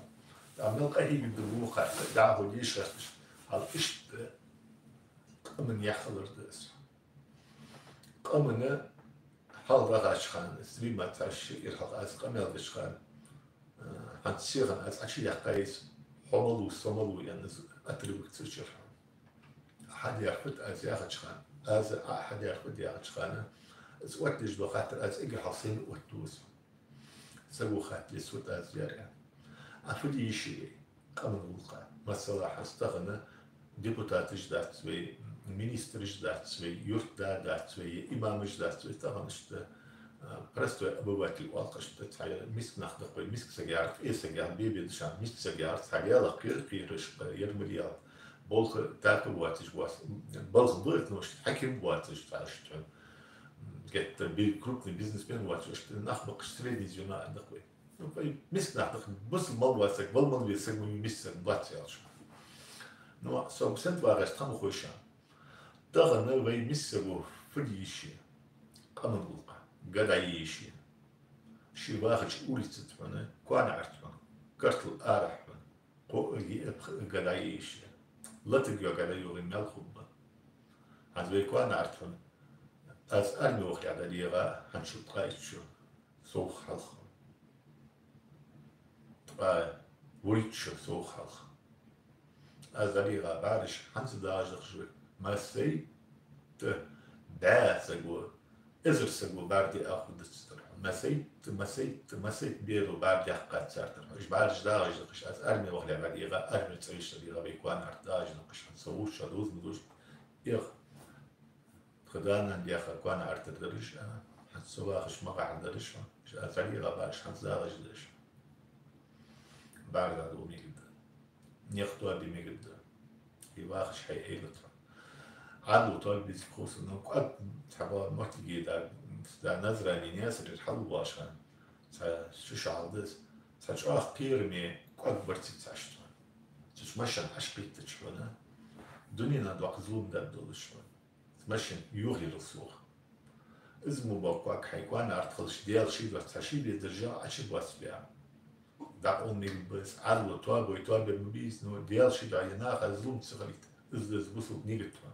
ТӀаккха мел къахьегаш да вокхар, дӀахо деша гӀерташ. Хьал иштта къаман яхь хилар да из. Къаман хьалха дахача хана, стримаца ши ир хьалха аз къамаьл деча хана, э, хӀанз селхан аз Ӏочуяьккхай из, «Хьо малув, со малув» аьнна из отрывок цу чура. Хьадаьр фуд аз яхача хана, аз а хьадаьр фуд яхача хана, из оттадеш дола хаттар аз эггара хьалха сайна оттаду из. Саго хаттар деш, фуд аз яьр аьнна. Ӏа фу де йиш я вай къаман гӀулакха? Масала, хӀанз тахан депутаташ дац вай, министраш дац вай, юртда дац вай, имамаш дац вай, тахан иштта, а, простой обыватель оал-кх иштта, цхьа миска нах да-кх вай, миска саг яхар, къе саг яхар бе-бе да шоана, миска саг яхар цхьа яла кхера-кхераш, ер ма яла, болх тӀаккха воацаш, воац-, балха бакъ, но хьаким воацаш, цхьа иштта, м, геттара би-, крупный бизнесмен воацаш, иштта нах ба-кх, среднее звено да-кх вай. Ну, вай миска нах да-кх, бусалба мел вола саг, вала мел ве саг, вай миска саг бац аьлча. Ну, со сенна вагӀаш тха ма хой шоана. Тахан вай миска саго фу де йиш я? Къаман гӀулакха га дӀае йиш я. Ше вахача улица тӀа хьона, коа наӀарга хьона, картал арахьа хьона, кхоъ, йиъ, пхиъ га дӀае йиш я. Латаргйола га дӀайоагӀе мел хургба. ХӀанз вай коа наӀарга хьона, аз арме вахалехь дӀадегӀа, хӀанз шо ткъаь итт шу совгӀа хьалха. Ткъаь вурийтта шу совгӀа хьалха. Аз дӀадийгӀа бӀараш хӀанз а дагӀаш да-кх шоана. Массайтта бӀаь саго, эзар саго бӀаргадайа хургдац цар. Массайтта, массайтта, массайтта беро бӀаргадайхкац цар тара. Уж бӀараш дагӀаш да-кх, аз арме вахалехь дӀадийгӀа, арме цӀа йиш дӀадийгӀа, вай коа наӀарга дагӀаш да-кх, хӀанз со вувцаш, дувзаш ма дувцаш. Эх, тха да-нана даьха коа наӀарга тара дараш, а, хӀанз со вахаш ма гӀахьа дараш, а, аз дӀадийгӀа бӀараш хӀанз дагӀаш да-кх. БӀарга дӀадоха мегаргда. Никъ тоабе мегаргда. Из вахаш хьай эйлат ва. Ӏаьдало тоабе беза-кх ховш, но кӀоаг цхьа ба моттиге да, да Назране Наьсарера хьалвоагӀаш хана. Цхьа шу шу хьалдас. Цхьа чӀоагӀа кхераме кӀоаг бар цига цхьа иштта. Цу чу машен Ӏокхийттача хьона, дунен доккха зулам даьд долаш хьона. Машен юхайирал сох. Из мо бола кӀоаг хьай коа наӀарга хилча, Даьла ший доацаш, цхьа ший беза даржа Ӏочу боацаш беа. ДӀакъовла мегаргба из, Ӏаьдало тоабой тоабе ма беза, но Даьла ший доацаш, е наха зулам ца хилийта, из да из бусалба нигат ва.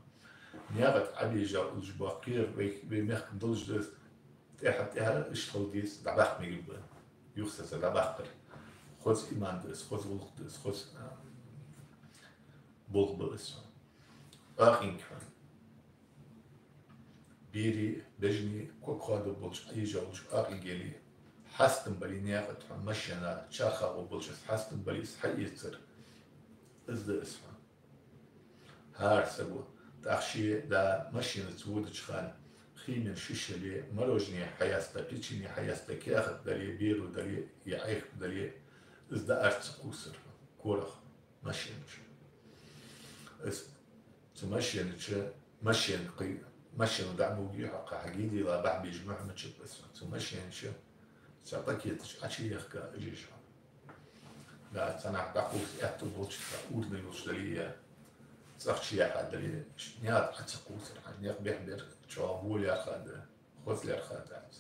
Наькъа тӀа Ӏобежа уллаш бола кхера вай, вай мехка долаш да из, тӀехьа, тӀехьа иштта хила деза, дӀабаккха мегаш ба. Юхасаца дӀабаккхар. Хоза иман да из, хоза гӀулакх да из, хоза, а, болх ба из. Акъинга хьона. Берий, бежаний, ког хоадо болча, Ӏоежа уллаш акъинга яле, хьастам бале наькъа тӀа хьона машена, чархагӀа болча хьастам бале, из хьаэцар, из да из хьона. ХӀара саго, тӀаккха ше да машенаца водача хана, химин шиша яле, мороженое хьаяста, печенье хьаяста, каьхат дале, беро дале, е Ӏайха дале, из даар ца кхувсар, корах, машена чу. Из цу машена чу, машена кхы, машена дӀа ма вуге хьо, кхы хьа гидийла бахьа бежа Мухьаммад-Чаппа из, цу машена чу цхьа пакеташ Ӏочуехка уж хьона. Да, цхьаннахьа дӀакхувса аьттув болча, урна йолаш дале, цӀагӀа чу яьха дале, наькъа тӀа Ӏо ца кхувсар, хӀанз наькъа бехк бер, чӀоагӀа во лаьрхӀа да, хоза лаьрхӀа дац.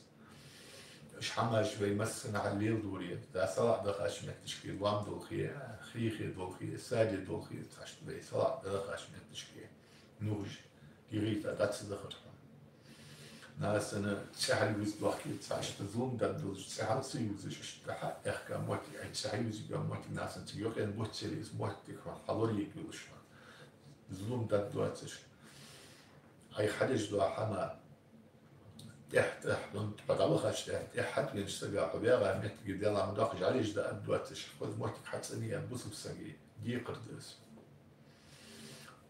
Уж хӀамаш вай массанахьа леладаре, да, салаӀа дахача метташка, лоам долхе, хьехе долхе, саде долхе, цхьашта вай салаӀа дахача метташка, нувхаш, кегийртӀа дӀа ца дахар хьона. Нагахь санна цӀи хьалъюза дохке, цхьа иштта зулам дӀадолаш, цӀи хьал ца юзаш, иштта хьа а яхка моттиг, Ӏа цӀи хьаюзийга моттиг, нагахь санна цига юкъен буц яле, из моттиг хьона хьалоръяга йолаш хьона. Зулам дӀадоацаш. Ӏайха хьадеш дола хӀама, тӀехьа, тӀехьа, хьона тӀа дӀавахача тӀехьа, тӀехьа хьатӀавенача сага хьо ваьгӀа моттиге Даьла ма доккхаш, жӀалеш да аргдоацаш, хоза моттиг хьацӀенъяь бусалба сага декхар да из.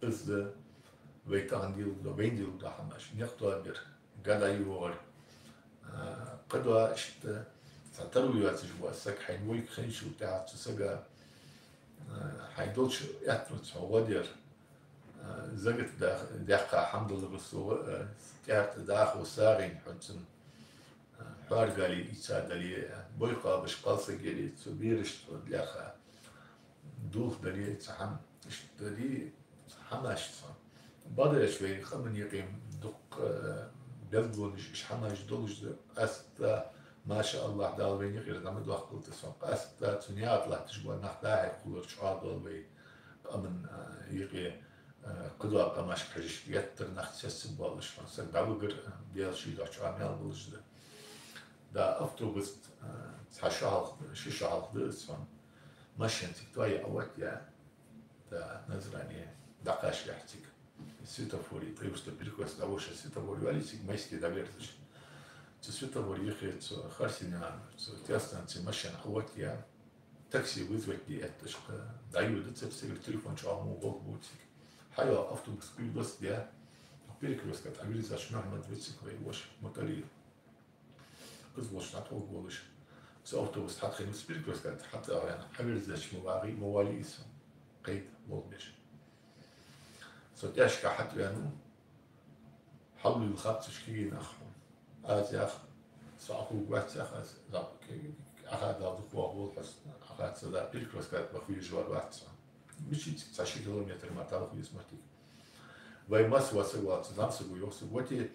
Из да вай тахан дилла да, вайна дилла да хӀамаш. Никъ тоабар, га дӀайогӀар. А, кхыдола иштта цхьа таро йоацаш вола саг, хьайна вайга хинначул тӀехьагӀа цу сага, а, хьайна долча аьттонца хьо гӀо дар. А, закат дах-, даьккха хӀама далар, со, а, тӀехьа тӀа даха сагӀийна хьона цунна, а, хьоаргали ийца дале, а, бой кхоабаш кхалсаг яле, цу берашта хьона лаьрхӀа дулх дале, цхьа хӀама, иштта дале, цхьа хӀамаш цхьа. Бакъда аьлча вай къаман юкъе дукха, э, белгалонаш, иштта хӀамаш долаш да. Къаьстта, машааллахӀ, Дала вайна юкъера дӀа ма доаккхалда цох. Къаьстта цу наькъа тӀа латташ бола нах дӀа-хьа кхоллар чӀоагӀа дола вай къаман, э, юкъе, э, кхыдола къамашка хьежача, геттара нах цецбоалаш, хьона саг дӀавигар, э, Даьла ший духьа чӀоагӀа маьл болаш да. Да, автобус, э, цхьа шу хьалха, ши шу хьалха да из хьона. Машен цига тоае Ӏооттаяь, да, Назране дӀакхачалехь цига. Светофоре, тӀаюрта перекрестка дӀавоша светофор йоалае цига, майске дӀаверзаш. Цу светофора юхе цу Харсинаькъан, цу телестанце машен Ӏооттаяь, такси вызвать де этташ, кхы дӀайодацар сага, телефон чӀоагӀа во гӀолла бу цига. ХьайоагӀа автобус куйдоцдаь, перекрестка тӀа вирзача Мухьаммад ва цига, вай воша Муталиев. Из волча дӀатӀавоагӀаш. Цу автобус хьатӀахиннав, цу перекрестка тӀа хьатӀаваьнна, хьаверзача ма вагӀий, ма валий из, кхайда волабеш. Со тӀехьашка хьатӀаваьннав, хьалвийлла хапцаш кегий нах. Аз яхар, со Ӏохувргвац яхар аз, Ӏохадал дукха ваха вола хьо, Ӏохаца да, перекрестка тӀа баха везаш вар вац со. Мича цига цхьа ши километр мара талха веза моттиг. Вай масса вац саг валца, зӀамсаго йоах сога: «Вати,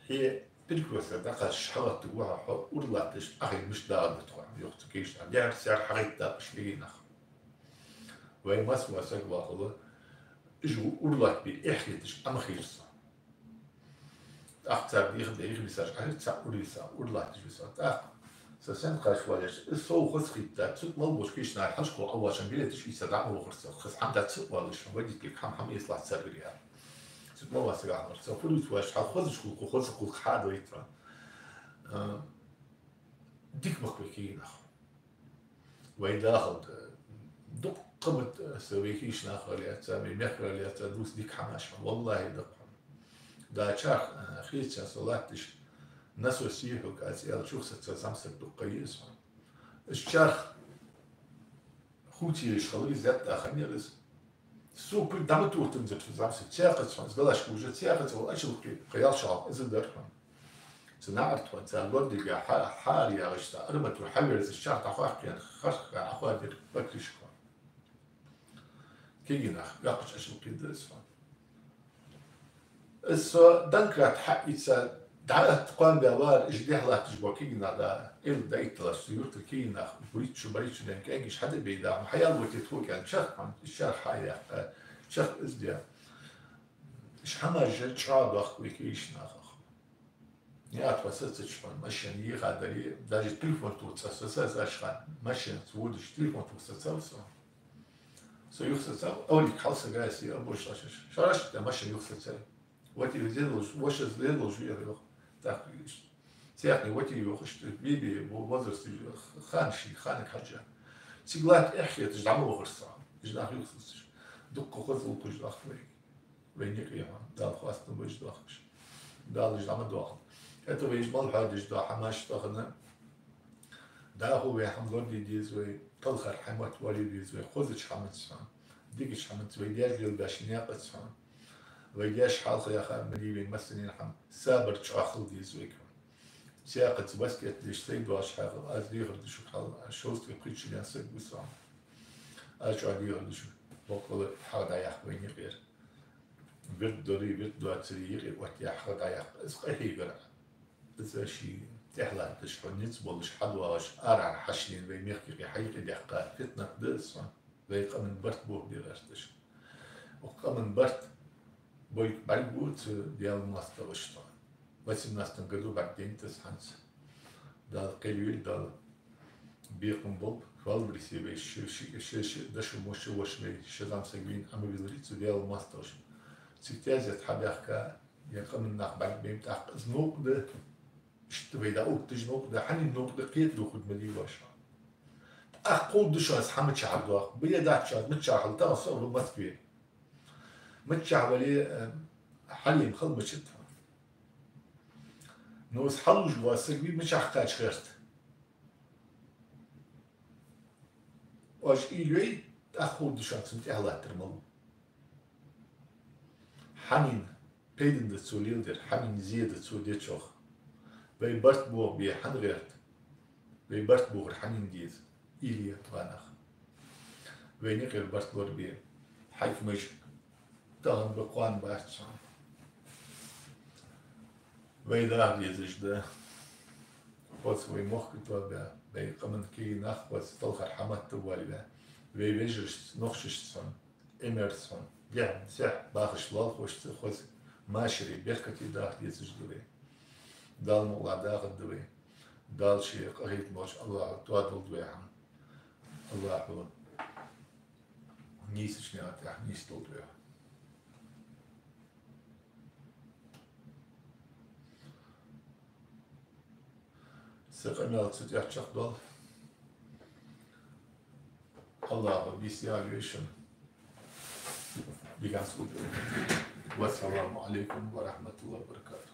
хье перекрестка дӀакхачаш хьалгӀаттаргва хьо, хьо ура латташ, Ӏохайна мишта дагӀаргда тхо», — йоах цу кегийча наха. Дехьара-сехьара хьагӀайттаб уж кегий нах. Вай масса вац саг вахалла, уж ура латтабе эхь хеташ Ӏо ма хийра со. ТӀаккха цар дийха да, дийха бисаш Ӏохайра, цхьа ура йиса, ура латташ виса. ТӀаккха со сенна кхача вале, из сов хоза хийтта, цу тӀа мел болча кегийча наха хьалхашка Ӏовоалаш билеташ ийца дӀа ма вахар со. Хоза хӀама дац, цу тӀа валаш, водителга хӀама, хӀама эцалахь цар вира. Цу тӀа мел вац саг ахмар. Со фу дувц вайш, хьал хозача гӀулакха, хоза гӀулакх хьа а дойтар. А, дика ма хой кегий нах. Вай дахалда, дукха ма да са вай кегийча нахах лаьца, вай мехках лаьца дувца дика хӀамаш, валлахӀи, дукха. Да, чарх, э, хецъяь со латташ, насос е хьога, аз аьлча, чухсаца зӀамсаг дукха еза хьона. Из чарх хувцаеш хилар из, ятта хиннаяр из. Со кулг дӀа ма тохтанзар цу зӀамсага, цхьаькхаза хьона, из галашка уже цхьаькхаза вала ачалкхе, кхы ялх шу хьалха из дар хьона. Цу наӀарга тхона цар лорадергда хьа-, хьаара ягӀаш, цхьа арматура хьаверзаш, чарх дӀахьокхаяь, хархкхаь Ӏохоадир покрышка. Кегий нах, йоккхача ачалкхе да из хьона. Из со Донкрат хьаийца, дӀаатта кхоам баь вар, уж дехьа латташ бола кегий нах да, Ӏуйрийна дӀаэтталаш, цу юртара кегий нах, буритта шу, баритта шу даьнна кӀаьнкаш хьаде бейда, хьаяла вати тхога аьнна, чарх хьона, из чарх хьаяьккха, чарх из де. Уж хӀамаш чӀоагӀа дохк вай кегийча нахах. Никъ тӀа сацача хана машен йийха дале, даже телефон тоха цӀа сацаш хана, машенаца водаш телефон тоха сацав со. Со юха сацав, овлик хьал сага си, обочине шараш тӀа машен юха сацай. Вот и везде луж, вошас ле луж вера йох. Так, цехни вот и йох, что биби, во-, возраст, хана ши, хана хьажа. Цига латта эхь хеташ дӀа ма вахар со. Уж нах юха сацаш. Дукха хоза улкхуж дохк вай. Вай никъ яхьа, Дала хоастам беш дохкаш. Дала уж дӀа ма доахалда. Это вай уж мел хьоадеш дола хӀамаш тахан. ДӀахо вай хӀама лораде деза вай, талхар хӀама тӀа вале деза вай, хозача хӀамаца хьона, дикача хӀамаца, вай даьша лелабаьча наькъаца хьона. Вай даьша хьалха яха ма дий вай массанена хӀама, сабар чӀоагӀа хила деза вайга. Цхьаькхаза васкет деш сай доагӀача хьакъал, аз дехар да шуга хьал, аз шовзткъеи пхийтта шу даьнна саг ва со. Аз чӀоагӀа дехар да шуга, боккъала хьагӀ дӀаяккха вай никъера. Вирд дорий, вирд доацарий юкъе оттаяь хьагӀ дӀаяккха. Из къахьегар. Из ший тӀехьа латташ, хьо низ болаш, хьадоагӀаш, арахьара хьачудена вай мехка юкъе хьаюкъедаьккха фитнат да из хьона. Вай къаман барт бохабе гӀерташ. Укх къаман барт бойта бӀаргагу цу Даьла моастагӀаша хьона. Восемнадцатом году бӀаргадайнад из хӀанз. Дала кхел йойла, Дала бекхам болба, хвалбрисе вай, ши, ши, ши, ши дошо, мошо, вошмай, ши зӀамсаг вийна Ӏомавеларий цу Даьла моастагӀаша. Цига таьзет хьабаьхка, е къаман нах бӀаргабайнаб, тӀаккха из новкъа да, иштта вай дӀаоттадеш новкъа да, хьанна новкъа да, кхетаде хургда ма дий вай шоана. ТӀаккха ховргда шоана из хӀама мичахьара доагӀа. Бе дац шоана, мичахьа хила, тахан со ва Москве. Мичахьа вале, э, хьалем хила мичад хьона. Ну, из хьалуш вола саг вий мичахьа кхача гӀерта. Оаш уйла йой, тӀаккха ховргда шоана цунна тӀехьа латтар малав. Хьанна пайдана да цо леладер, хьанна зе да цо дечох. Вай барт бохабе хьан гӀерта, вай барт бохар хьанна деза. Уйла е, ва нах. Вай никъера барт лорабе хьакимаш тахан ба, кхоана бац хьона. Вай даха дезаш да. Хоза вай мохк тоабаь, вай къаман кегий нах хоза талхар хӀама тӀа воалаваь, вай вежарашца, нохчашца хьона, Ӏимерца хьона, дехьа-сехьа бахача лоалахошца хоза машаре, беркате даха дезаш да вай. Дала мукъалахь дахаргда вай. Дала ший къахетам болча АллахӀа тоадолда вай хӀама. АллахӀа нийсача наькъа тӀа нийсдолда вай. Са къамаьл цу тӀа чакхдоал. АллахӀа бийса яхьа йойла шун. Дикан султан. Вассаламу Ӏалайкум ва рахьматуллахӀи ва баракатухӀ.